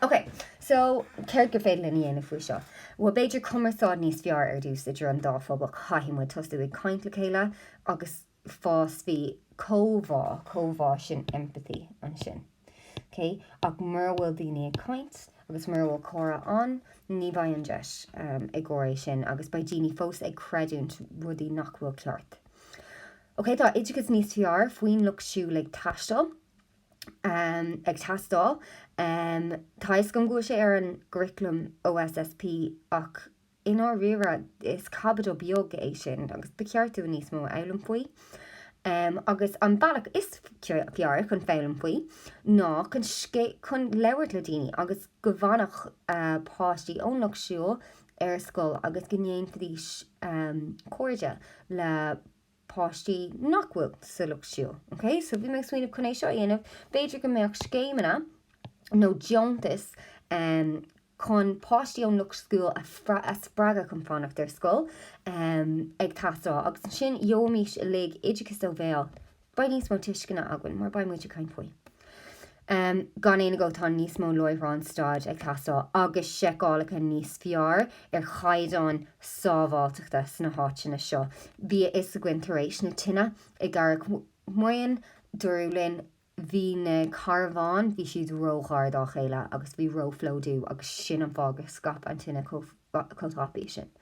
Ok, so céard gur féidir linn a dhéanamh faoi seo? Bhuel, b'fhéidir cumarsáid níos fearr ar dtús idir an dá phobal, caithfidh muid tosú ag caint le chéile agus fás bhí comhbhá, comhbhá sin empathy ansin. Ok? Ach mura bhfuil daoine ag caint agus mura bhfuil comhrá ann, ní bheidh an deis i gcomhair é sin agus beidh daoine fós ag creidiúint rudaí nach bhfuil ceart. Ok, tá oideachas níos fearr faoin lucht siúil ag taisteal, ag teastáil. Tá fhios agam go bhfuil sé ar an gcuraclam OSSP ach I ndáiríre, is caibidil beag é sin agus ba cheart dúinn níos mó a fhoghlaim faoi. Agus an bealach is fearr chun foghlaim faoi ná chun chun labhairt le daoine agus go bhfanfadh páistí ón Lucht Siúil ar scoil agus go ndéanfaidís cairde le páistí nach bhfuil sa Lucht Siúil. Ok, so bhí mé ag smaoineamh chun é seo a dhéanamh, b'fhéidir go mbeadh scéimeanna nó deontais chun páistí ón Lucht Siúil a spreagadh chun fanacht ar scoil ag teastáil agus ansin gheobhaimis uilig oideachas ó bhéal. Beidh níos mó tuisceana againn mar beidh muid ag caint faoi. Gan aon agó tá níos mó láithreán stad ag teastáil agus seiceálacha níos fearr ar chaighdeáin sábháilteachta sna háiteanna seo. Bhí a fhios againn tar éis na tine i gCarraig Mhaighin, dúradh linn Bhí na carbháin, bhí siad ró-ghar dá chéile agus bhí ró-phlódú agus sin an fáth gur scaip an tine chomh tapaidh sin.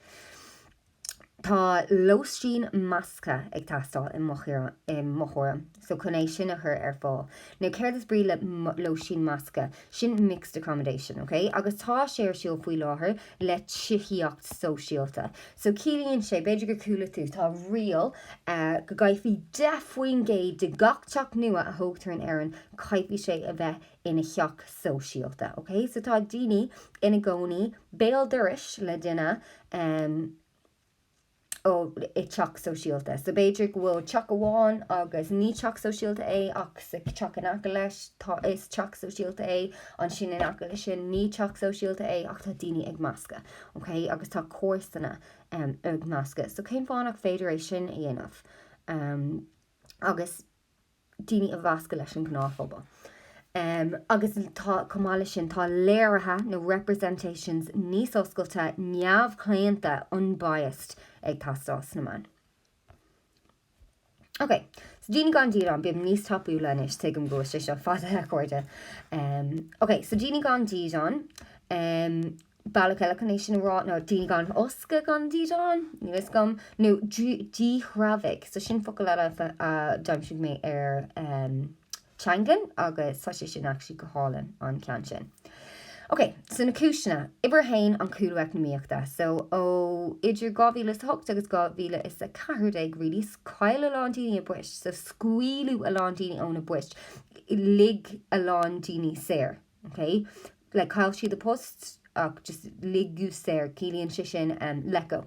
Tá lóistín measctha ag teastáil i mo thuairim, so chun é sin a chur ar fáil. Now céard is brí le lóistín measctha? Sin mixed accommodation, ok? Agus tá sé ar siúl faoi láthair le tithíocht sóisialta. So ciallaíonn sé, b'fhéidir gur chuala tú, tá riail go gcaithfí 10% de gach teach nua a thógtar in Éirinn, caithfidh sé a bheith ina theach sóisialta, ok? So tá daoine ina gcónaí béal dorais le duine ó i teach sóisialta. So b'fhéidir go bhfuil teach amháin agus ní teach sóisialta é ach sa teach in aice leis tá is teach sóisialta é, ansin in aice leis sin ní teach sóisialta é ach tá daoine ag meascadh, ok? Agus tá comharsana ag meascadh. So cén fáth nach féidir é sin a dhéanamh? Agus daoine a mheascadh leis an ngnáthphobal. Agus tá, chomh maith leis sin, tá léirithe nó representations níos oscailte, neamhchlaonta, unbiased, ag teastáil sna meáin. Ok, so daoine gan dídean, bím níos tapúla anois, tuigim go bhfuil sé seo fada, a chairde. Ok, so daoine gan dídean, Bealach eile chun é sin a rá ná daoine gan fhoscadh gan dídean, níl fhios agam, nó díthreabhaigh. So sin focal eile a d'aimsigh mé ar Teanglann agus tá sé sin actually go hálainn an ceann sin. Ok, so na cúiseanna. Uimhir a haon, an cúlú eacnamaíochta. So ó idir 2008 agus 2014 really, chaill a lán daoine a bpoist. So scaoileadh a lán daoine óna bpoist, lig a lán daoine saor. Ok, like chaill siad a post ach just ligeadh saor, ciallaíonn sé sin um, let go.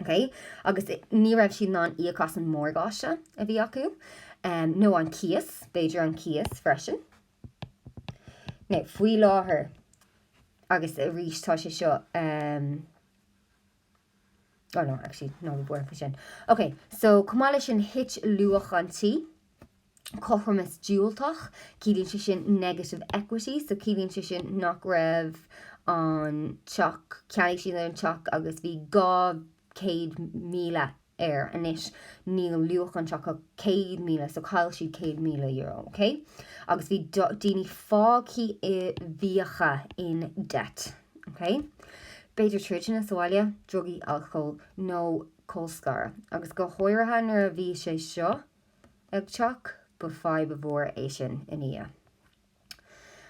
Ok, agus ní raibh siad in ann íoc as an morgáiste a bhí acu, um, nó an cíos, b'fhéidir an cíos freisin. Now, faoi láthair, agus arís tá sé seo um, oh no, actually, ná bí buartha faoi sin. Ok, so chomh maith leis sin thit luach an tí, cothromas diúltach, ciallaíonn sé sin negative equity, so ciallaíonn sé sin nach raibh an teach, cheannaigh siad an teach agus bhí 200,000 air, anois níl luach an teach ach 100,000, so chaill siad €100,000, ok? Agus bhí daoine fágtha i bhfiacha in debt, ok? B'fhéidir troideanna sa bhaile, drugaí, alcól nó colscaradh, agus go háirithe nuair a bhí sé seo ag teacht, ba fadhb mhór é sin ina dhiaidh.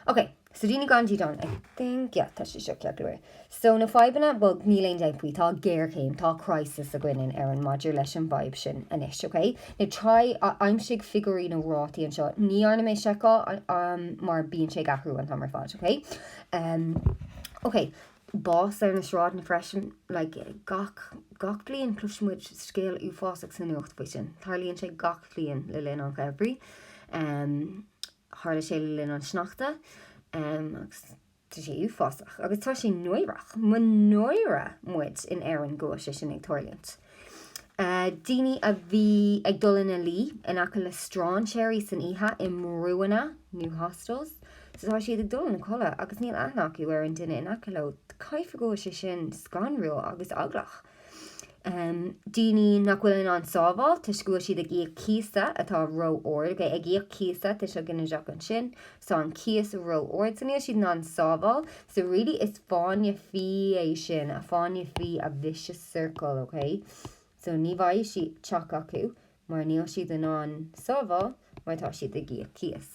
Ok, so daoine gan dídean, I think, yeah, tá sé seo ceart go leor. So na fadhbanna, bhuel, níl aon dabht faoi, tá géarchéim, tá crisis againn in Éirinn maidir leis an bhfadhb sin anois, ok? Now try, aimsigh figiúirí nó rátaí anseo, ní dhearna mé seiceáil um, mar bíonn sé ag athrú an t-am ar fad, ok? Um, ok, bás ar na sráideanna freisin, like, gach, gach bliain cloiseann muid scéal uafásach sa nuacht faoi sin. Tarlaíonn sé gach bliain le linn an gheimhridh. Um, Tharla sé le linn an sneachta agus tá sé uafásach agus tá sé náireach. Mo náire muid in Éirinn go bhfuil sé sin ag tarlúint. Daoine a bhí ag dul ina luí in aice le strainséirí san oíche i mbrúanna nó hostels. So tá siad ag dul ina codladh agus níl aithne acu ar an duine in aice leo. Caithfidh go bhfuil sé sin scanrúil agus eaglach. Daoine nach bhfuil in ann sábháil toisc go bhfuil siad ag íoc cíosa atá ró-ard, ok, ag íoc cíosa, tá sé ginideach ansin, so an cíos ró-ard, so níl siad in ann sábháil, so really is fáinne fí é sin, a fáinne fí, a vicious circle, ok, so ní bheidh siad teach acu mar níl siad in ann sábháil mar tá siad ag íoc cíos.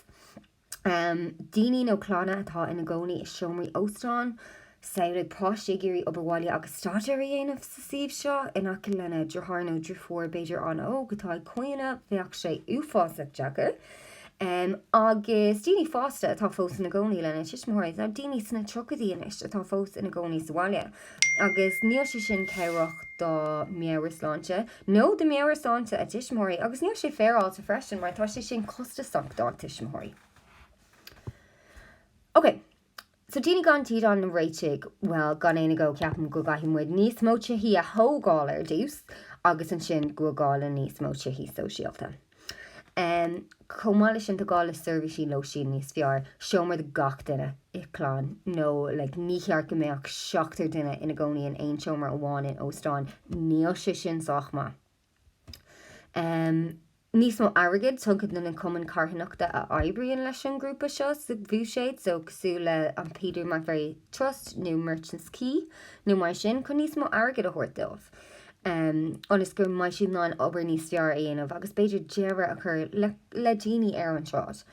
Daoine nó clanna atá ina gcónaí i seomraí óstáin, samhlaigh páiste ag iarraidh obair bhaile agus staidéar a dhéanamh sa suíomh seo, in aice lena dheartháir nó deirfiúr b'fhéidir an-óg atá ag caoineadh, bheadh sé uafásach deacair. Agus daoine fásta atá fós ina gcónaí lena tuismitheoirí, tá daoine sna tríochaidí anois atá fós ina gcónaí sa bhaile agus níl sé sin cabhrach dá meabhairshláinte. nó do mheabhairshláinte a dtuismitheoirí, agus níl sé féaráilte freisin mar tá sé sin costasach dá dtuismitheoirí. Ok, so daoine gan dídean na réitigh, bhuel, gan aon agó ceapaim go gcaithfidh muid níos mó tithí a thógáil ar dtús agus ansin go bhfuil gá le níos mó tithí sóisialta. Chomh maith leis sin tá gá le seirbhísí lóistín níos fearr, seomra do gach duine i gclann nó like ní cheart go mbeadh seachtar duine ina gcónaí in aon seomra amháin in óstán, níl sé sin sách maith. Níos mó airgid tugtha do na cumainn carthanachta a oibríonn leis an ngrúpa seo sa bhuiséad, so cosúil le an Peter McVerry Trust nó Merchants Quay nó mar sin, chun níos mó airgid a thabhairt dóibh. ionas go mbeidh siad in ann obair níos fearr a dhéanamh agus b'fhéidir deireadh a chur le le daoine ar an tsráid.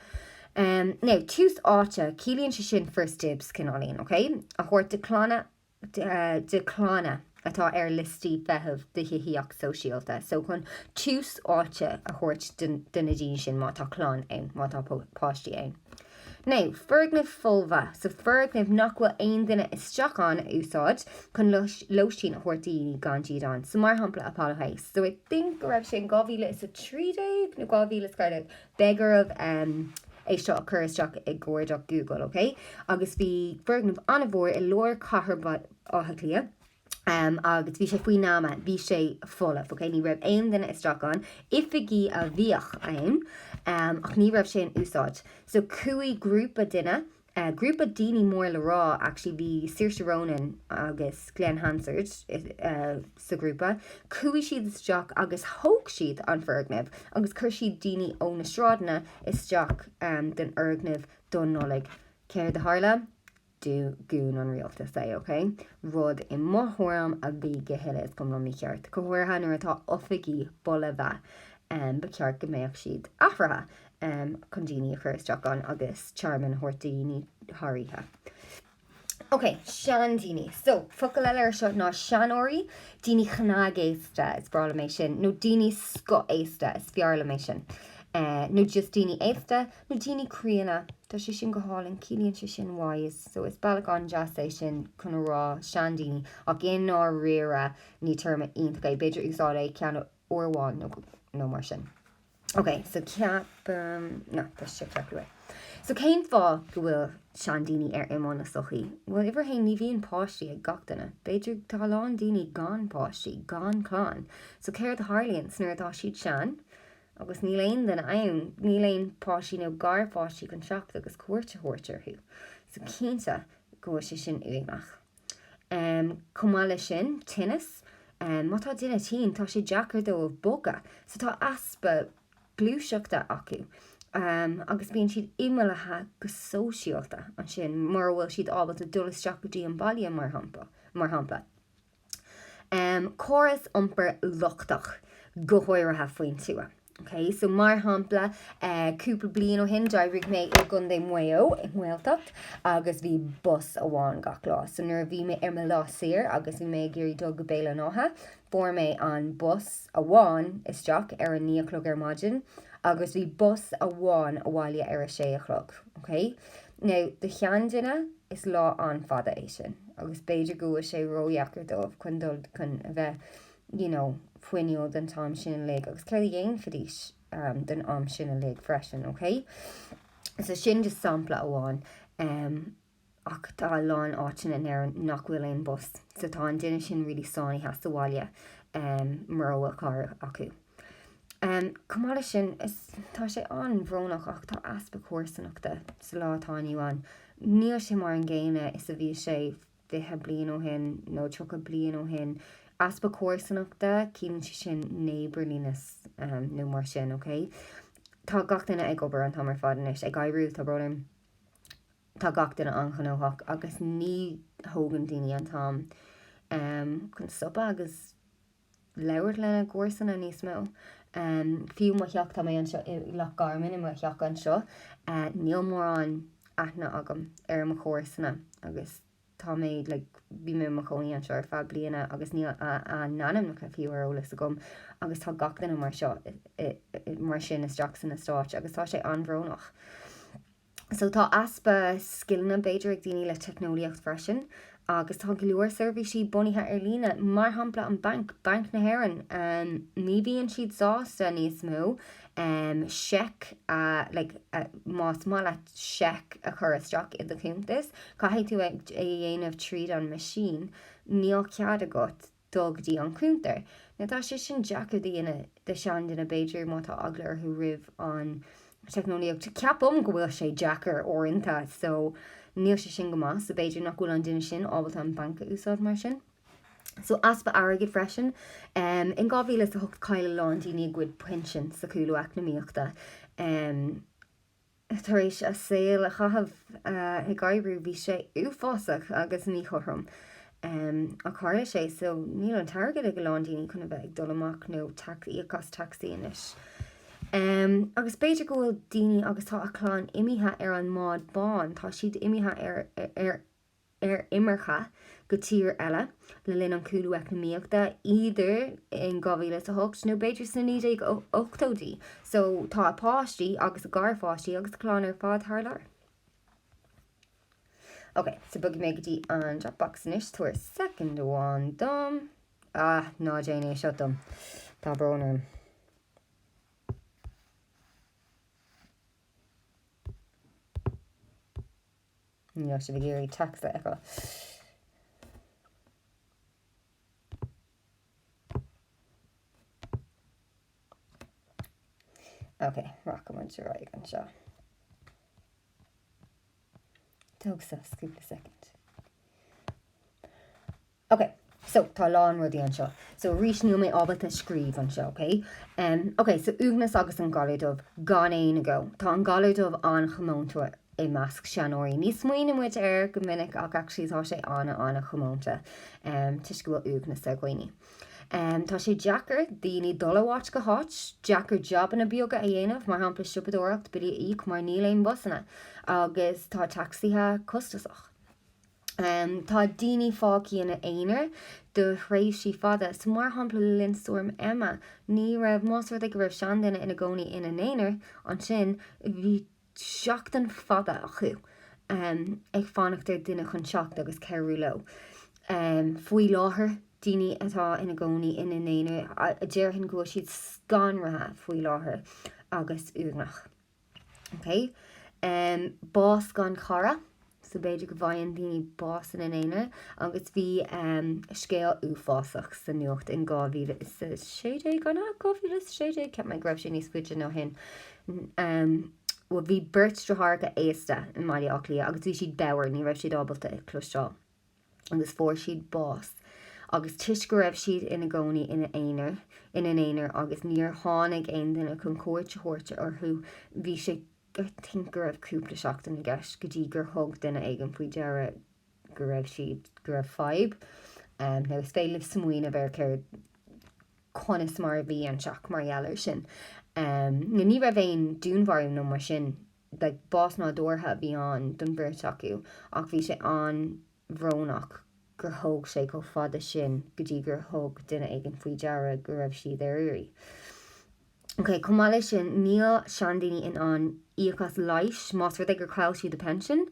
Now, tús áite, ciallaíonn sé sin first dibs, cineáilín, ok? A thabhairt do chlanna, do chlanna atá ar liostaí feithimh do thithíocht sóisialta. So chun tús áite a thabhairt do na daoine sin má tá clann ann, má tá páistí ann. Now, foirgnimh folmha, so foirgnimh nach bhfuil aon duine isteach ann a úsáid chun lóistín a thabhairt do dhaoine gan dídean. So mar shampla Apollo House. So I think go raibh sé in 2013 nó 2014, beidh oraibh é seo a chur isteach i gcuardach Google, ok? Agus bhí foirgneamh an-mhór i lár chathair Bhaile Átha Cliath. agus bhí sé faoi neama, bhí sé folamh, ok, ní raibh aon duine isteach ann, oifigí a bhíodh ann, ach ní raibh sé in úsáid. So chuaigh grúpa duine, grúpa daoine mór le rá, actually bhí Saoirse Ronan agus Glen Hansard sa ghrúpa, chuaigh siad isteach agus thóg siad an foirgneamh agus chuir siad daoine ó na sráideanna isteach don fhoirgneamh don Nollaig. Céard a tharla? Dhún an rialtas é, ok? Rud i mo thuairim a bhí go huile is go hiomlán mícheart, go háirithe nuair atá oifigí folamh, ba cheart go mbeadh siad athraithe chun daoine a chur isteach ann agus tearmann a thabhairt do dhaoine thar oíche. Ok, seandaoine. So, focal eile ar seo ná seanóirí, daoine cnagaosta, is breá liom é sin, nó daoine scothaosta, is fearr liom é sin. Nó just daoine aosta, Nó daoine críonna, tá sé sin go hálainn, ciallaíonn sé sin wise, so is bealach an-deas é sin chun a rá seandaoine, ach i ndáiríre ní téarma iontach é, b'fhéidir úsáid é ceann uair amháin nó nó mar sin. Ok, so ceapaim, no, tá sé ceart go leor. So cén fáth go bhfuil seandaoine ar imeall na sochaí? Bhuel, uimhir a haon, ní bhíonn páistí ag gach duine. B'fhéidir tá a lán daoine gan páistí, gan clann. So céard a tharlaíonn nuair atá siad sean agus níl aon duine ann, níl aon páistí nó garpháistí chun teacht agus cuairt a thabhairt orthu. So cinnte go bhfuil sé sin uaigneach. Chomh maith leis sin, tinneas. Má tá duine tinn, tá sé deacair dóibh bogadh. So tá easpa gluaiseachta acu agus bíonn siad imeallaithe go sóisialta ansin mura bhfuil siad ábalta dul isteach go dtí an baile mar shampla. Córas iompair lochtach, go háirithe faoin tuath. Ok, so mar shampla, cúpla bliain ó shin d'oibrigh mé i gContae Mhaigh Eo i nGaeltacht agus bhí bus amháin gach lá. So nuair a bhí mé ar mo lá saor agus bhí mé ag iarraidh dul go Béal an Átha, fuair mé an bus amháin isteach ar a 9 a chlog ar maidin agus bhí bus amháin abhaile ar a 6 a chlog. Ok? Now, do sheanduine, is lá an-fhada é sin agus b'fhéidir go bhfuil sé ródheacair dóibh chun dul chun a bheith you know fuinniúil don t-am sin uilig agus céard a dhéanfaidís um, don am sin uilig freisin, ok? So sin just sampla amháin. Um, ach tá a lán áiteanna in Éirinn nach bhfuil aon bus, so tá an duine sin really sáinnithe sa bhaile um, mura bhfuil carr acu. Um, chomh maith leis sin, is, tá sé an-bhrónach ach tá easpa comharsanachta sa lá atá inniu ann. Níl sé mar an gcéanna is a bhí sé 20 bliain ó shin nó 30 bliain ó shin. Easpa comharsanachta, ciallaíonn sé sin neighbourliness um, nó mar sin, ok? Tá gach duine ag obair an t-am ar fad anois, ag oibriú, tá brón orm. Tá gach duine an-ghnóthach agus ní thógann daoine an t-am chun stopadh agus labhairt lena gcomharsana níos mó. Fiú mo theach, tá mé anseo i Loch Garman i mo theach anseo, níl mórán aithne agam ar mo chomharsana agus tá mé like bhí mé i mo chónaí anseo ar feadh bliana agus níl a n-ainmneacha fiú ar eolas agam agus tá gach duine mar seo mar sin isteach sna Stáit agus tá sé an-bhrónach. So tá easpa scileanna b'fhéidir ag daoine le teicneolaíocht freisin agus tá go leor seirbhísí bunaithe ar líne, mar shampla an banc, Banc na hÉireann, ní bhíonn siad sásta níos mó seic a like más maith leat seic a chur isteach i do chuntas, caithfidh tú é a dhéanamh tríd an machine, níl cead agat dul go dtí an cuntar. Now tá sé sin deacair do dhuine, do sheanduine b'fhéidir má tá eagla orthu roimh an teicneolaíocht. Ceapaim go bhfuil sé deacair uaireanta so níl sé sin go maith so b'fhéidir nach bhfuil an duine sin ábalta an banc a úsáid mar sin. So easpa airgid freisin. Um, in 2008 chaill a lán daoine a gcuid pinsean sa chúlú eacnamaíochta. Um, Tar éis a saol a chaitheamh ag oibriú, bhí sé uafásach agus míchothrom. Ach tharla sé, so níl an t-airgead ag a lán daoine chun a bheith ag dul amach nó íoc as tacsaí anois. Agus b'fhéidir go bhfuil daoine agus tá a clann imithe ar an mbád bán, tá siad imithe ar ar ar imirce go tír eile le linn an chúlú eacnamaíochta, either in 2008 nó b'fhéidir sna 1980idí. So tá a páistí agus a garpháistí agus a clann ar fad thar lear. Ok, so bogfaidh mé go dtí an Dropbox anois, tabhair soicind amháin dom. Ah, ná déan é seo dom. Tá brón orm. Níl sibh ag iarraidh téacs a fheiceáil. Ok, rachaidh muid ar aghaidh anseo. Tóg sos cúpla soicind. Ok, so tá a lán rudaí anseo. So arís níl mé ábalta scríobh anseo, ok? Um, ok, so uaigneas agus an galar dubh, gan aon agó. Tá an galar dubh an-chomónta i measc seanóirí. Ní smaoiníonn muid air go minic ach actually tá sé an-an-chomónta um, toisc go bhfuil uaigneas ar dhaoine. Um, tá sé deacair daoine dul ó áit go háit, deacair jabanna beaga a dhéanamh, mar shampla siopadóireacht, billí a íoc mar níl aon busanna agus tá tacsaithe costasach. Tá daoine fágtha ina n-aonar do thréimhsí fada. So mar shampla le linn Stoirm Emma, ní raibh, más rud é go raibh seanduine ina gcónaí ina n-aonar ansin, bhí seachtain fada acu ag fanacht ar duine chun teacht agus cabhrú leo. Faoi láthair, daoine atá ina gcónaí ina n-aonar, déarfainn go bhfuil siad scanraithe faoi láthair agus uaigneach. Ok. Bás gan chara, so b'fhéidir go bhfaigheann daoine bás ina n-aonar agus bhí scéal uafásach sa nuacht in 2016, an ea? 2016? Cheap mé go raibh sé níos faide ó shin. Bhuel bhí beirt deartháireacha aosta i mBaile Átha Cliath agus bhí siad bodhar, ní raibh siad ábalta cloisteáil. agus fuair siad bás agus toisc go raibh siad ina gcónaí ina aonar, ina n-aonar agus níor tháinig aon duine chun cuairt a thabhairt orthu, bhí sé, I think go raibh cúpla seachtain i gceist go dtí gur thug duine éigin faoi deara go raibh siad, go raibh fadhb. Now is féidir libh smaoineamh ar céard, conas mar a bhí an teach mar gheall air sin. Now ní raibh aon dúnmharú nó mar sin like bás nádúrtha a bhí ann don bheirt acu ach bhí sé an-bhrónach gur thóg sé chomh fada sin go dtí gur thug duine éigin faoi deara go raibh siad ar iarraidh. Ok, chomh maith leis sin, níl seandaoine in ann íoc as leighis más rud é gur chaill siad a bpension,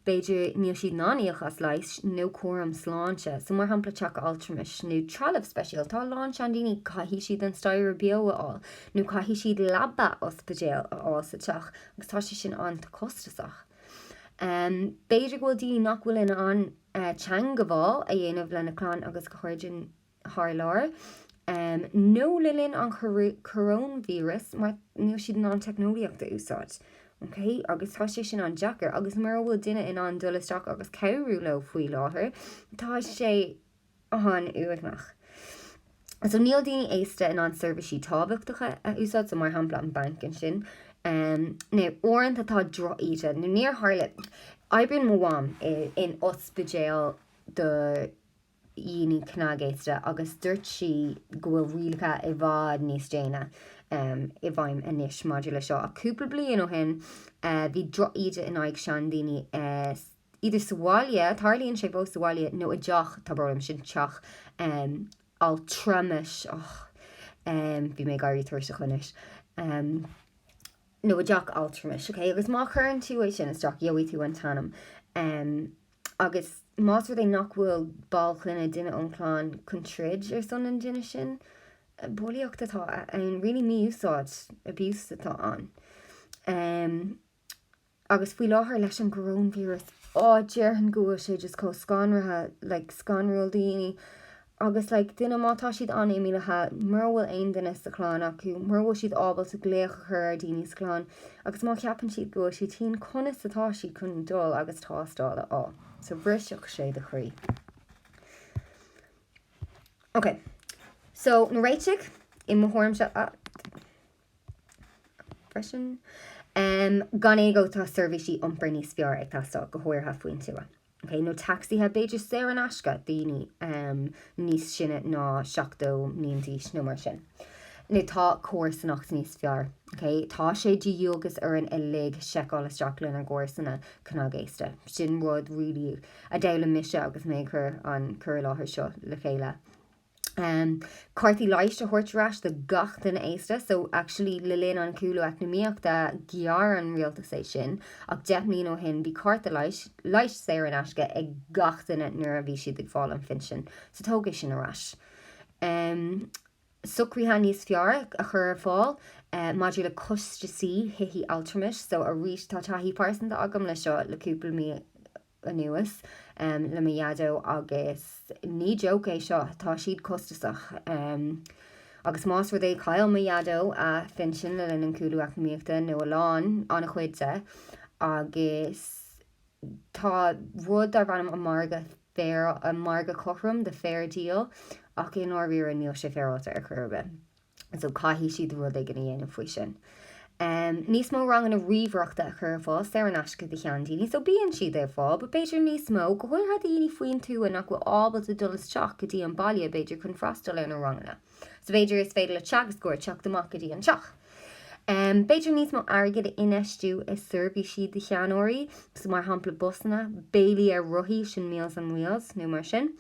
b'fhéidir níl siad in ann íoc as leighis nó cúram sláinte, so mar shampla teach altramais nó trealamh speisialta. Tá a lán seandaoine, caithfidh siad an staighre beo a fháil nó caithfidh siad leaba ospidéil a fháil sa teach agus tá sé sin an-chostasach. B'fhéidir go bhfuil daoine nach bhfuil in ann teangabháil a dhéanamh lena clann agus cairde thar lear, nó le linn an choróinvíreas mar níl siad in ann teicneolaíocht a úsáid. Ok, agus tá sé sin an-deacair agus mura bhfuil duine in ann dul isteach agus cabhrú leo faoi láthair, tá sé an-uaigneach. So níl daoine aosta in ann seirbhísí tábhachtacha a úsáid, so mar shampla an banc ansin. Now uaireanta tá droch-íde, nó níor tharla, oibríonn mo mham in ospidéal do dhaoine cnagaosta agus dúirt sí go bhfuil rialacha i bhfad níos déine i bhfeidhm anois maidir le seo. Ach cúpla bliain ó shin bhí droch-íde in aghaidh seandaoine idir sa bhaile, tarlaíonn sé fós sa bhaile, nó i dteach, tá brón orm, sin teach altramais, och, bhí mé ag éirí tuirseach anois, nó i dteach altramais, ok, agus má chuireann tú é sin isteach gheobhaidh tú an t-ainm. Agus más rud é nach bhfuil ball clainne, duine ón chlann, chun troid ar son an duine sin, bulaíocht atá ann, really mí-úsáid, abuse atá ann. Agus faoi láthair leis an gcoróinvíreas, á, déarfainn go bhfuil sé just chomh scanraithe, like scanrúil do dhaoine. Agus like duine má tá siad an-imeallaithe, mura bhfuil aon duine sa chlann acu, mura bhfuil siad ábalta glaoch a chur ar daoine sa chlann, agus má cheapann siad go bhfuil siad tinn, conas atá siad chun dul agus tástáil a fháil? So bhrisfeadh sé do chroí. Ok, so na réitigh, i mo thuairimse, ah, freisin. Um, gan agó tá seirbhísí iompair níos fearr ag teastáil, go háirithe faoin tuath. Ok, nó tacsaithe, b'fhéidir saor in aisce, daoine níos sine ná 70 mbliain d'aois nó mar sin. Nó tá comharsanacht níos fearr. Ok, tá sé de dhualgas orainn uilig seiceáil isteach lenár gcomharsana cnagaosta. Sin rud really a d'fhoghlaim mise agus mé ag cur an cur i láthair seo le chéile. Cártaí leighis a thabhairt ar ais do gach duine aosta. So actually le linn an cúlú eacnamaíochta ghearr an rialtas é sin ach 10 mbliana ó shin bhí cárta leighis, leighis saor in aisce ag gach duine nuair a bhí siad ag fáil an phinsin. So tóg é sin ar ais. Socruithe níos fearr a chur ar fáil maidir le costaisí thithe altramais. So arís tá taithí pearsanta agam le seo le cúpla mí anuas le mo dhaideo agus ní joke é seo, tá siad costasach. Agus más rud é chaill mo dhaideo a phinsean le linn an cúlú eacnamaíochta, nó a lán, an-chuid de, agus tá rud darb ainm an margadh fair, an margadh cothrom, the fair deal, ach i ndáiríre níl sé féaráilte ar chor ar bith. So caithfidh siad rud éigin a dhéanamh faoi sin. Níos mó ranganna ríomhaireachta a chur ar fáil saor in aisce do sheandaoine. So bíonn siad ar fáil, but b'fhéidir níos mó, go háirithe do dhaoine faoin tuath nach bhfuil ábalta dul isteach go dtí an baile b'fhéidir chun freastal ar na ranganna. So b'fhéidir is féidir le teagascóir teacht amach go dtí an teach. B'fhéidir níos mó airgid a infheistiú i seirbhísí do sheanóirí, so mar shampla busanna, béilí ar rothaí, sin Meals on Wheels nó mar sin.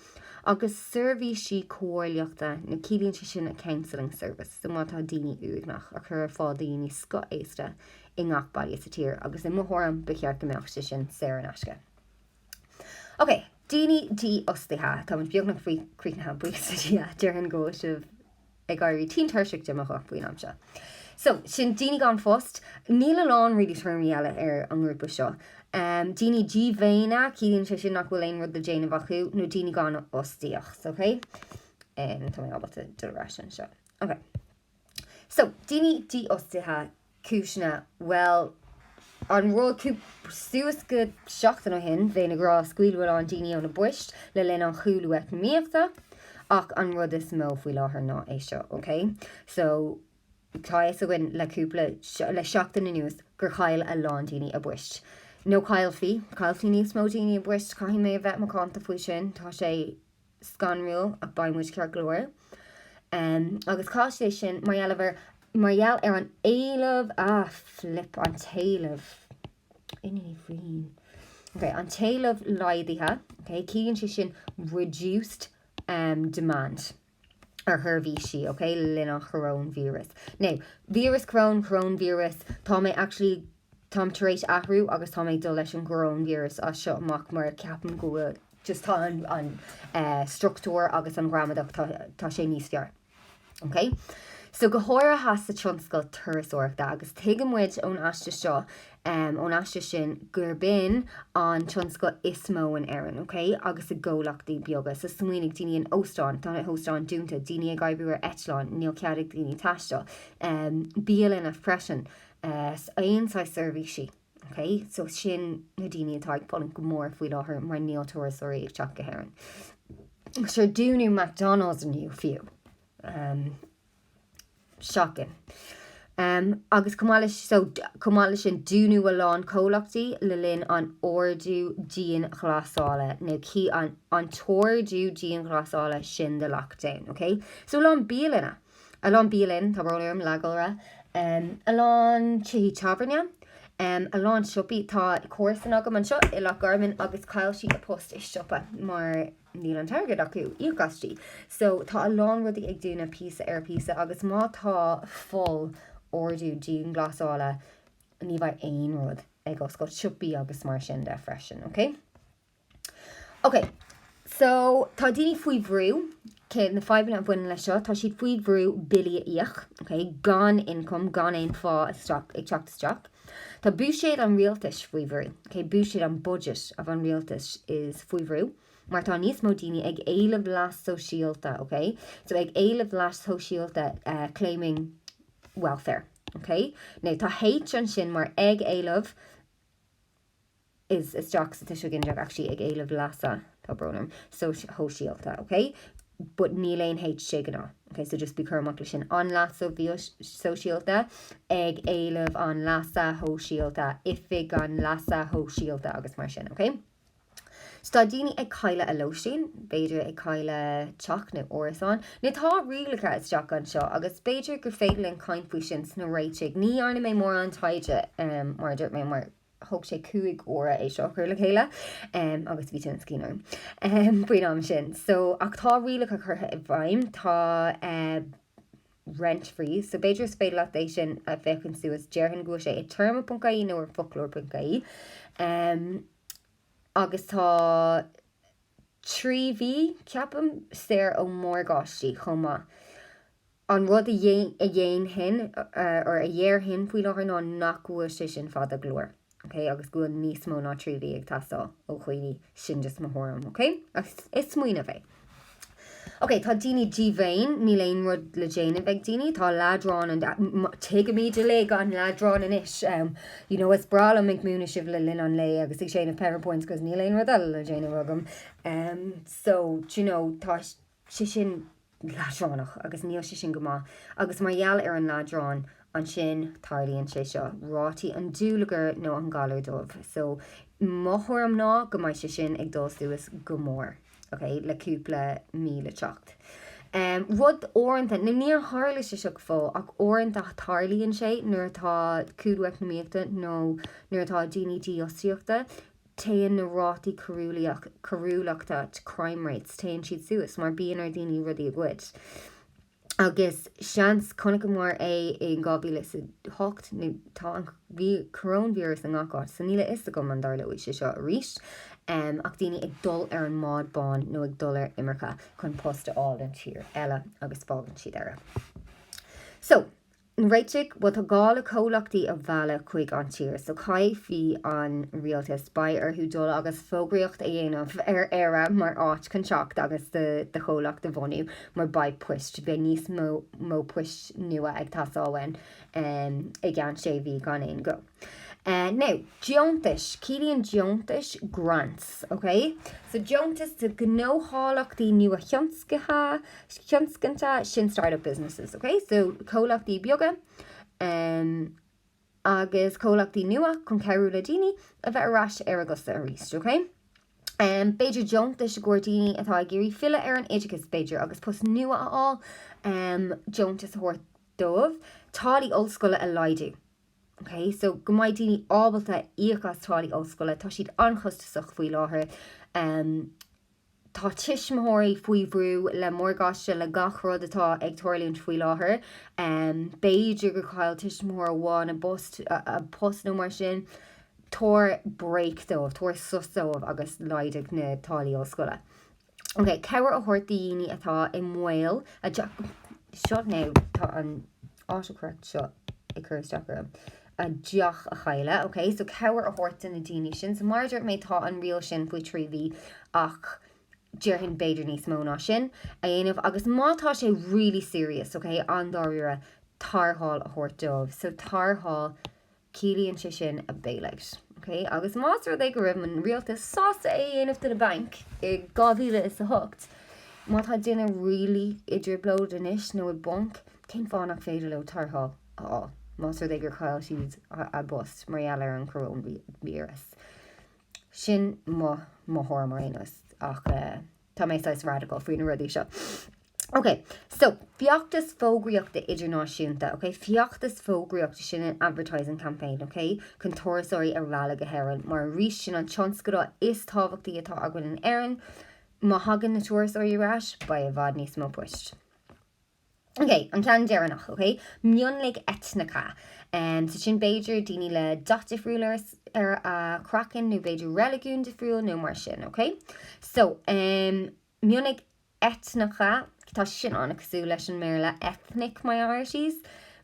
Agus seirbhísí comhairleachta, nó ciallaíonn sé sin a counselling service, so má tá daoine uaigneach, a chur ar fáil do dhaoine scothaosta i ngach baile sa tír, agus i mo thuairim, ba cheart go mbeadh sé sin saor in aisce. Ok, daoine dífhostaithe, táimid beagnach faoi críochnaithe, buíochas le Dia, déarfainn go bhfuil sibh. Ag éirí tinn tuirseach de mo ghuth faoin am seo. So, sin daoine gan phost. Níl a lán really téarmaí eile ar an ngrúpa seo. Um, daoine díomhaoine, ciallaíonn sé sin nach bhfuil aon rud le déanamh acu, nó daoine gan fhostaíocht, ok? Um, tá mé ábalta dul ar ais anseo. Ok. So, daoine dífhostaithe, Cúiseanna, bhuel, an rud, suas go seachtain ó shin, bheinn ag rá scaoileadh a lán daoine óna bpoist le linn an chúlú eacnamaíochta, ach an rud is mó faoi láthair ná é seo, ok? So, tá a fhios againn le cúpla, le seachtain anuas gur chaill a lán daoine a bpoist. Nó caillfidh, caillfidh níos mó daoine a bpoist, caithfidh mé a bheith macánta faoi sin, tá sé scanrúil ach beidh muid ceart go leor. Agus tá sé sin mar gheall ar mar gheall ar an éileamh, ah flip, an t-éileamh, inní faoin, ok, an t-éileamh laghdaithe, ok, ciallaíonn sé sin reduced um, demand ar sheirbhísí, ok, le linn an choróinvíreas. Now, víreas corón, coróinvíreas, tá mé actually Táim tar éis athrú agus tá mé ag dul leis an gcoróinvíreas as seo amach mar ceapaim go bhfuil just tá an an eh struchtúr agus an ghramadach tá tá sé níos fearr. Ok? So go háirithe sa tionscal turasóireachta agus tuigeann muid ón aiste seo em ón aiste sin gurb in an tionscal is mó in Éirinn, ok? Agus i gcomhlachtaí beaga. So smaoinigh daoine in óstáin, tá na hóstáin dúnta, daoine ag oibriú ar eitleáin, níl cead ag daoine taisteal, em bialanna freisin. aon saghas seirbhísí, ok? So sin na daoine atá ag fulaingt go mór faoi láthair mar níl turasóirí ag teacht go hÉirinn. Sure dúnadh McDonald's inniu fiú. Um, shocking. Um, agus chomh maith leis so chomh maith leis sin dúnadh a lán comhlachtaí le linn an ordú dianghlasála nó cí an an t-ordú dianghlasála sin the lockdown, ok? So a lán bialanna. A lán bialann, tá brón orm, lag-iolra, a lán tithe tábhairne, a lán siopaí, tá comharsan agam anseo i Loch Garman agus chaill sí a post i siopa mar níl an t-airgead acu íoc aisti. So tá a lán rudaí ag dúnadh píosa ar phíosa agus má tá full ordú dianghlasála ní bheidh aon rud ag oscailt, siopaí agus mar sin de freisin, ok? Ok, so tá daoine faoi bhrú, ok, na fadhbanna a bhaineann leis seo, tá siad faoi bhrú billí a íoc, ok, gan income, gan aon phá isteach, ag teacht isteach. Tá buiséad an rialtais faoi bhrú, ok, buiséad an budget of an rialtais is faoi bhrú, mar tá níos mó daoine ag éileamh leas sóisialta, ok, so ag éileamh leas shóisialta, uh, claiming welfare, ok. Now tá H ansin mar ag éileamh, is isteach sa tuiseal ginideach actually ag éileamh leasa, tá brón orm, shóisialta, ok? But níl aon H de ghnáth, ok? So just bí cúramach leis sin. An leas sóisialta, ag éileamh an leasa shóisialta, oifig an leasa shóisialta agus mar sin, ok? So tá daoine ag cailleadh a lóistín, b'fhéidir ag cailleadh teach nó árasán. Now tá rialacha isteach anseo agus b'fhéidir gur féidir linn caint faoi sin sna réitigh. Ní dhearna mé mórán taighde, mar a dúirt mé, mar Thóg sé 5 uaire é seo a chur le chéile agus bhí tinneas cinn orm faoin am sin. So, ach tá rialacha curtha i bhfeidhm, tá rent freeze, so b'fhéidir is féidir leat é sin a féachaint suas, déarfainn go bhfuil sé i téarma.ie nó ar foclóir.ie. Agus tá 3 mhí, ceapaim, saor ó mhorgáistí chomh maith. An rud a dhéanfainn, or a dhéarfainn faoi láthair ná nach bhfuil sé sin fada go leor, ok, agus go bhfuil níos mó ná 3 mhí ag teastáil ó dhaoine, sin just mo thuairim, ok? Ach is smaoineamh é. Ok, tá daoine díomhaoin, níl aon rud le déanamh ag daoine, tá leadrán an, tuigimid uilig an leadrán anois, you know, is breá liom ag múineadh sibh le linn an lae agus ag déanamh powerpoints cos níl aon rud eile le déanamh agam, so, do you know, tá sé sin leadránach agus níl sé sin go maith agus mar gheall ar an leadrán ansin tarlaíonn sé seo, rátaí an dúlagair nó an galar dubh. So mo thuairim ná go mbeidh sé sin ag dul suas go mór, ok, le cúpla mí le teacht. Um, rud uaireanta, nó níor tharla sé seo go fóill ach uaireanta tarlaíonn sé nuair atá cúlú eacnamaíochta nó nuair atá daoine dífhostaíochta, téann na rátaí coiriúlachta, crime rates, téann siad suas mar bíonn ar daoine rudaí a ghoid. Agus seans, chonaiceamar é in 2008, nó tá an coróinvíreas i ngach áit, so níl a fhios agam an dtarlóidh sé seo arís. Ach daoine ag dul ar an mbád bán nó ag dul ar imirce chun post a fháil in tír eile agus fágann siad Éire. So, na réitigh, bhuel tá gá le comhlachtaí a mhealladh chuig an tír so caithfidh an rialtas, beidh orthu dul agus fógraíocht a dhéanamh ar Éire mar áit chun teacht agus do do chomhlacht a bhunú mar beidh poist, beidh níos mó mó poist nua ag teastáil uainn i gceann sé mhí gan aon agó. Now, deontais, ciallaíonn deontais grants, ok? So deontais do ghnóthalachtaí nua-thionsctha, thionscanta, sin start-up businesses, ok? So comhlachtaí beaga um, agus comhlachtaí nua chun cabhrú le daoine a bheith ar ais ar a gcosa arís, ok? Um, b'fhéidir deontais i gcomhair daoine atá ag iarraidh filleadh ar an oideachas, b'fhéidir, agus post nua a fháil, um, deontas a thabhairt dóibh, táillí ollscoile a laghdú. Ok, so go mbeidh daoine ábalta íoc as táillí ollscoile, tá siad an-chostasach faoi láthair. Um, tá tuismitheoirí faoi bhrú le morgáiste le gach rud atá ag tarlúint faoi láthair. Um, b'fhéidir gur chaill tuismitheoir amháin a bpost, a, a post nó mar sin. Tabhair break dóibh, tabhair sos dóibh agus laghdaigh na táillí ollscoile. Ok, cabhair a thabhairt do dhaoine atá i mbaol a dteach, seo now, tá an autocorrect seo ag cur isteach orm, a dteach a chailleadh, ok, so cabhair a thabhairt do na daoine sin, so mar a dúirt mé tá an riail sin faoi 3 mhí ach déarfainn b'fhéidir níos mó ná sin a dhéanamh agus má tá sé really serious, ok, an-dáiríre, tarrtháil a thabhairt dóibh, so tarrtháil Ciallaíonn sé sin a bailout. Ok, agus más rud é go raibh an rialtas sásta é a dhéanamh do na bainc i 2008, má tá duine really i dtrioblóid anois nó i bponc, cén fáth nach féidir leo tarrtháil a fháil más rud é gur chaill siad a bpost mar gheall ar an choróinvíreas? Sin mo mo thuairim ar aon nós ach eh. Tá mé saghas radical faoi na rudaí seo. Ok, so, feachtas fógraíochta idirnáisiúnta, ok, feachtas fógraíochta, sin an advertising campaign, ok, chun turasóirí a mhealladh go hÉirinn, mar arís sin an tionscadal is tábhachtaí atá againn in Éirinn, má thagann na turasóirí ar ais, beidh i bhfad níos mó poist. Ok, an ceann deireanach, ok? Mionlaigh eitneacha. Um, so sin b'fhéidir daoine le dath difriúil ar, ar a craiceann nó b'fhéidir reiligiún difriúil nó mar sin, ok? So, um, mionlaigh eitneacha, tá sin an-cosúil leis an mBéarla ethnic minorities.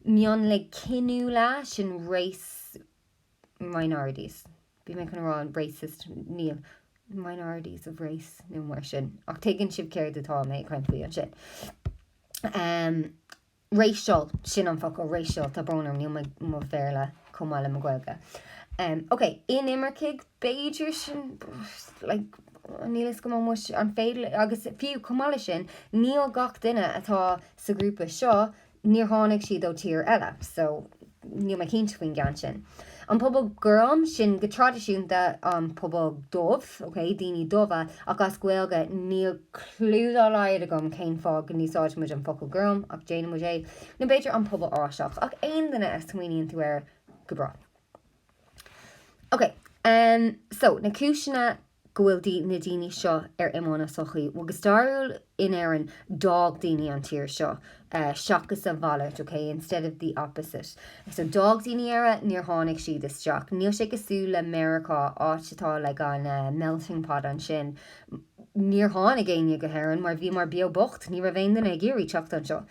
Mionlaigh ciniúla, sin race minorities. Bhí mé chun a rá an racist, níl, minorities of race nó mar sin, ach tuigeann sibh céard atá mé ag caint faoi ansin. Um, racial, sin an focal, racial, tá brón orm, níl mo, mo Bhéarla chomh maith le mo Ghaeilge. Um, ok, inimircigh, b'fhéidir sin, like, níl fhios agam an bhfuil an féidir, agus fiú chomh maith le sin, níl gach duine atá sa ghrúpa seo Níor tháinig siad ó tír eile, so níl mé cinnte faoin gceann sin. An pobal gorm, sin go traidisiúnta an pobal dubh, ok, daoine dubha, ach as Gaeilge níl clue dá laghad agam cén fáth go n-úsáideann muid an focal gorm, ach déanann muid é. Nó b'fhéidir an pobal Áiseach, ach aon duine a smaoiníonn tú air, go breá. Ok, um, so, na cúiseanna go bhfuil na daoine seo ar imeall na sochaí. Bhuel, go stairiúil in Éirinn, d'fhág daoine an tír seo, seachas a mhalairt, ok, instead of the opposite. So d'fhág daoine Éire, níor tháinig siad isteach. Níl sé cosúil le Meiriceá, áit atá like an melting pot ansin. Níor tháinig éinne go hÉirinn mar bhíomar beo bocht, ní raibh aon duine ag iarraidh teacht anseo.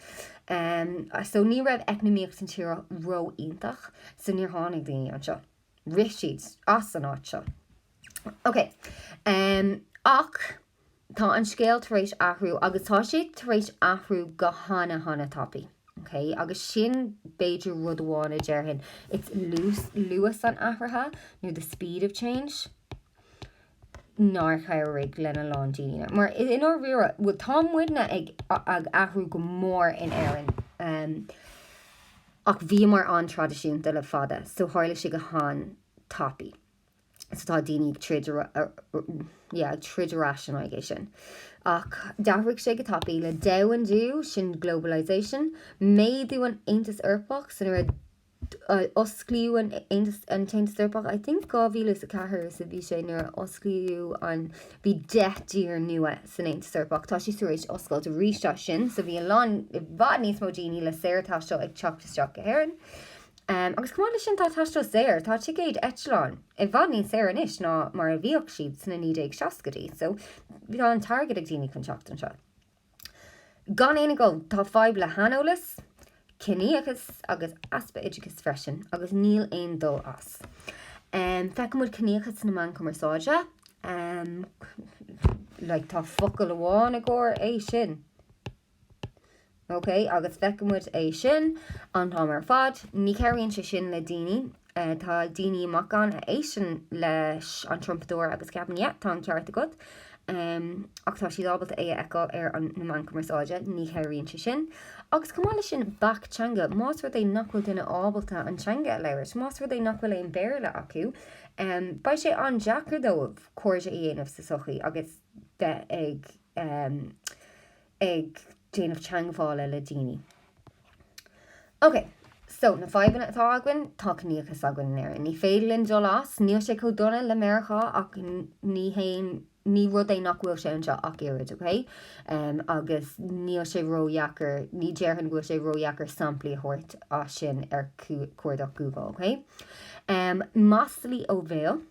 So ní raibh eacnamaíocht na tíre ró-iontach, so níor tháinig daoine anseo. Rith siad as an áit seo. Ok, um, ach tá an scéal tar éis athrú agus tá sé tar éis athrú go hana hana tapaidh. Ok, agus sin b'fhéidir rud amháin a déarfainn, it's luas, luas an athraithe nó the speed of change nár chabhraigh lena lán daoine. Mar i ndáiríre, bhuel tá muidne ag, ag athrú go mór in Éirinn. Um, ach bhíomar an-traidisiúnta le fada, so tharla sé go han-tapaidh. So tá daoine ag troid yeah, ag troid ar ais in aghaidh é sin. Ach d'athraigh sé go tapaidh le domhandú, sin globalization, méadú an Aontas Eorpach, so nuair a osclaíodh an Aontas an tAontas Eorpach, I think 2004 is a bhí sé nuair a osclaíodh an bhí 10 dtír nua san Aontas Eorpach. Tá sé tar éis oscailt arís as sin, so bhí a lán i bhfad níos mó daoine le saorthaisteal ag teacht isteach go hÉirinn. Agus chomh maith leis sin tá taisteal saor, tá ticéid eitleáin i bhfad níos saoire anois ná mar a bhíodh siad sna 1960idí, so tá an t-airgead ag daoine chun teacht anseo. Gan aon agó, tá fadhb le haineolas, ciníochas agus easpa oideachais freisin, agus níl aon dul as. Feiceann muid ciníochas sna meáin cumarsáide, like tá focal amháin i gcomhair é sin. Ok, agus feiceann muid é sin an t-am ar fad. Ní chabhraíonn sé sin le daoine. Tá daoine amach ann a éisteann leis an trumpadóir agus ceapann, yeah, tá an ceart agat. Ach tá siad ábalta é a fheiceáil ar an na meáin cumarsáide, ní chabhraíonn sé sin. Agus chomh maith leis sin, bac teanga. Más rud é nach bhfuil duine ábalta an teanga a labhairt, más rud é nach bhfuil aon Béarla acu, beidh sé an-deacair dóibh cairde a dhéanamh sa sochaí agus bheith ag ag déanamh teangmhála le daoine. Ok, so na fadhbanna atá againn, tá ciníochas againn in Éirinn. Ní féidir linn dul as, níl sé chomh dona le Meiriceá ach ní haon, ní rud é nach bhfuil sé anseo ach oiread, ok? Um, agus níl sé ródheacair, ní déarfainn go bhfuil sé ródheacair samplaí a thabhairt as sin ar cuardach Google, ok? Um, maslaí ó bhéal.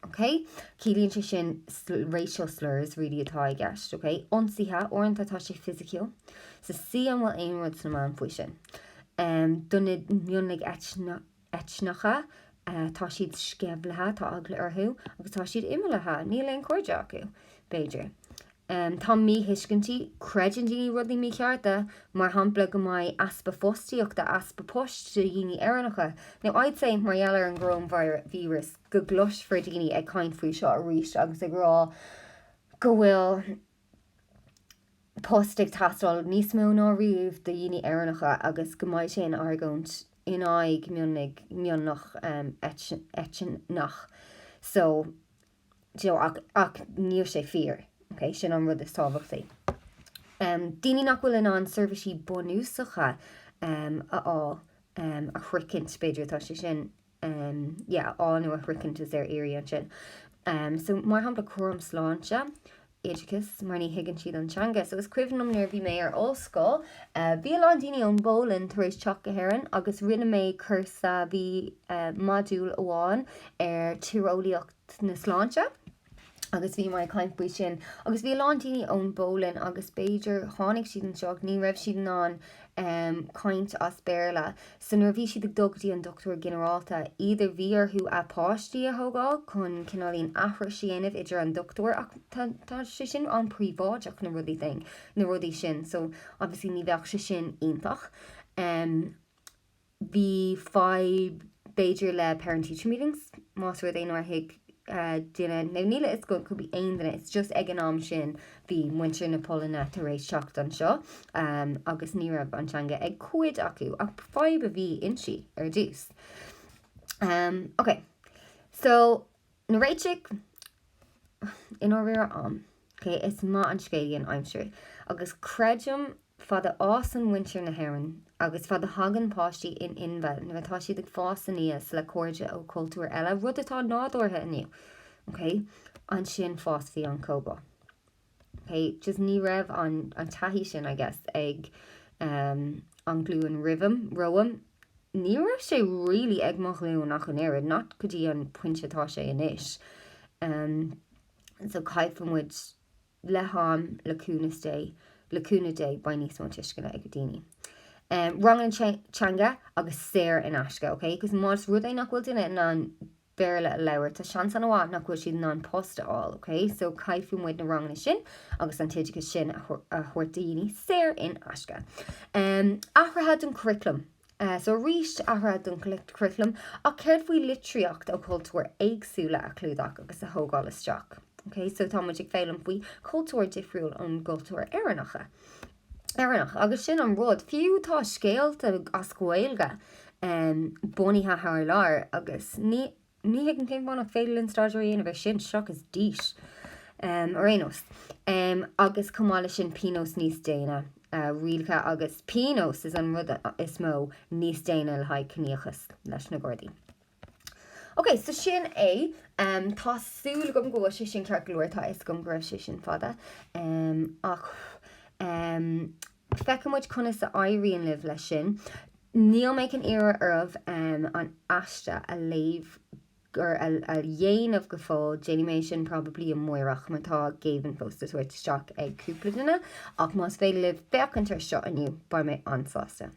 Ok? Ciallaíonn sé sin racial slurs really atá i gceist, ok? Ionsaithe, uaireanta tá sé fisiciúil. So see an bhfuil aon rud sna meáin faoi sin. Um, do na mionlaigh eitneacha, uh, tá siad sceimhlithe, tá eagla orthu, agus tá siad imeallaithe, níl aon chairde acu, b'fhéidir. Tá míthuiscintí, creideann daoine rudaí míchearta, mar shampla go mbeidh easpa fostaíochta, easpa poist do dhaoine Éireannacha. Now I'd say, mar gheall ar an gcoróinvíreas, go gcloisfear daoine ag caint faoi seo arís agus ag rá go bhfuil post ag teastáil níos mó ná riamh do dhaoine Éireannacha agus go mbeidh sé ina argóint in aghaidh mionlaigh, mionlach eitneach. So. do you know, ach, ach níl sé fíor, ok, sin an rud is tábhachtaí. Um, daoine nach bhfuil in ann seirbhísí bunúsacha um, a fháil, um, a shroichint, b'fhéidir tá sé sin, um, yeah, a fháil nó a shroichint is ar iarraidh ansin. Um, so, mar shampla, cúram sláinte, oideachas, mar ní thuigeann siad an teanga. So is cuimhin liom nuair a bhí mé ar ollscoil, uh, bhí a lán daoine ón bPólainn tar éis teacht go hÉirinn agus rinne mé cúrsa, bhí uh, modúl amháin ar tíreolaíocht na sláinte agus bhí mé ag caint faoi sin agus bhí a lán daoine ón bPólainn agus b'fhéidir tháinig siad anseo ach ní raibh siad in ann um, caint as Béarla so nuair a bhí siad ag dul go dtí an dochtúir ginearálta either bhí orthu a páistí a thógáil chun cineáilín aithris a dhéanamh idir an dochtúir ach tá, tá sé sin an-príobháideach na rudaí thing, na rudaí sin so obviously ní bheadh sé sin iontach. Um, Bhí fadhb b'fhéidir le parent teacher meetings, más rud é nár thuig duine, nó níl a fhios agam, could be aon duine, it's just ag an am sin bhí muintir na Polainne tar éis teacht anseo agus ní raibh an teanga ag cuid acu ach fadhb a bhí inti ar dtús. Ok, so Na réitigh, i ndáiríre am. Ok, is maith an scéalaí an aimsir. Agus creidim fad a fhásann muintir na hÉireann agus fad a thagann páistí in inmhe nuair atá siad ag fás aníos le cairde ó chultúir eile, rud atá nádúrtha inniu, ok, ansin fásfaidh an comhbhá. Ok, just ní raibh an an taithí sin, I guess, ag um, an glúin roimhim, romham. Ní raibh sé really ag mo ghlúin ach an oiread, not go dtí an pointe atá sé anois. Um, so caithfidh muid le ham, le cúnas Dé, le cúnamh Dé, beidh níos mó tuisceana ag daoine. Um, ranganna teanga agus saor in aisce, ok? Cos más rud é nach bhfuil duine in ann Béarla a labhairt, tá seans an-mhaith nach bhfuil siad in ann post a fháil, ok? So caithfidh muid na ranganna sin agus an t-oideachas sin a thabhairt do dhaoine saor in aisce. Um, athruithe don curriculum. Uh, so arís athruithe don curriculum, ach céard faoi litríocht ó chultúir éagsúla a chlúdach agus a thógáil isteach? Ok, so tá muid ag foghlaim faoi chultúr difriúil ón gcultúr Éireannacha. Éireannach. Agus sin an rud, fiú tá scéalta as Gaeilge bunaithe thar lear agus ní ní thuigim cén fáth nach féidir linn staidéar a dhéanamh ar sin seachas dís. Ar aon nós. Agus chomh maith leis sin pionós níos déine, rialacha agus pionós is an rud is mó níos déine le haghaidh ciníochas leis na Gardaí. Ok, so sin é. Um, tá súil agam go bhfuil sé sin ceart go leor, tá fhios agam go raibh sé sin fada. Um, ach um, feicfidh muid conas a éiríonn libh leis sin. Níl mé chun iarraidh oraibh an aiste a léamh or a dhéanamh go fóill, déanfaidh mé sin probably amárach má tá géibheann fós le tabhairt isteach ag cúpla duine, ach más féidir libh féachaint ar seo inniu, beidh mé an-sásta.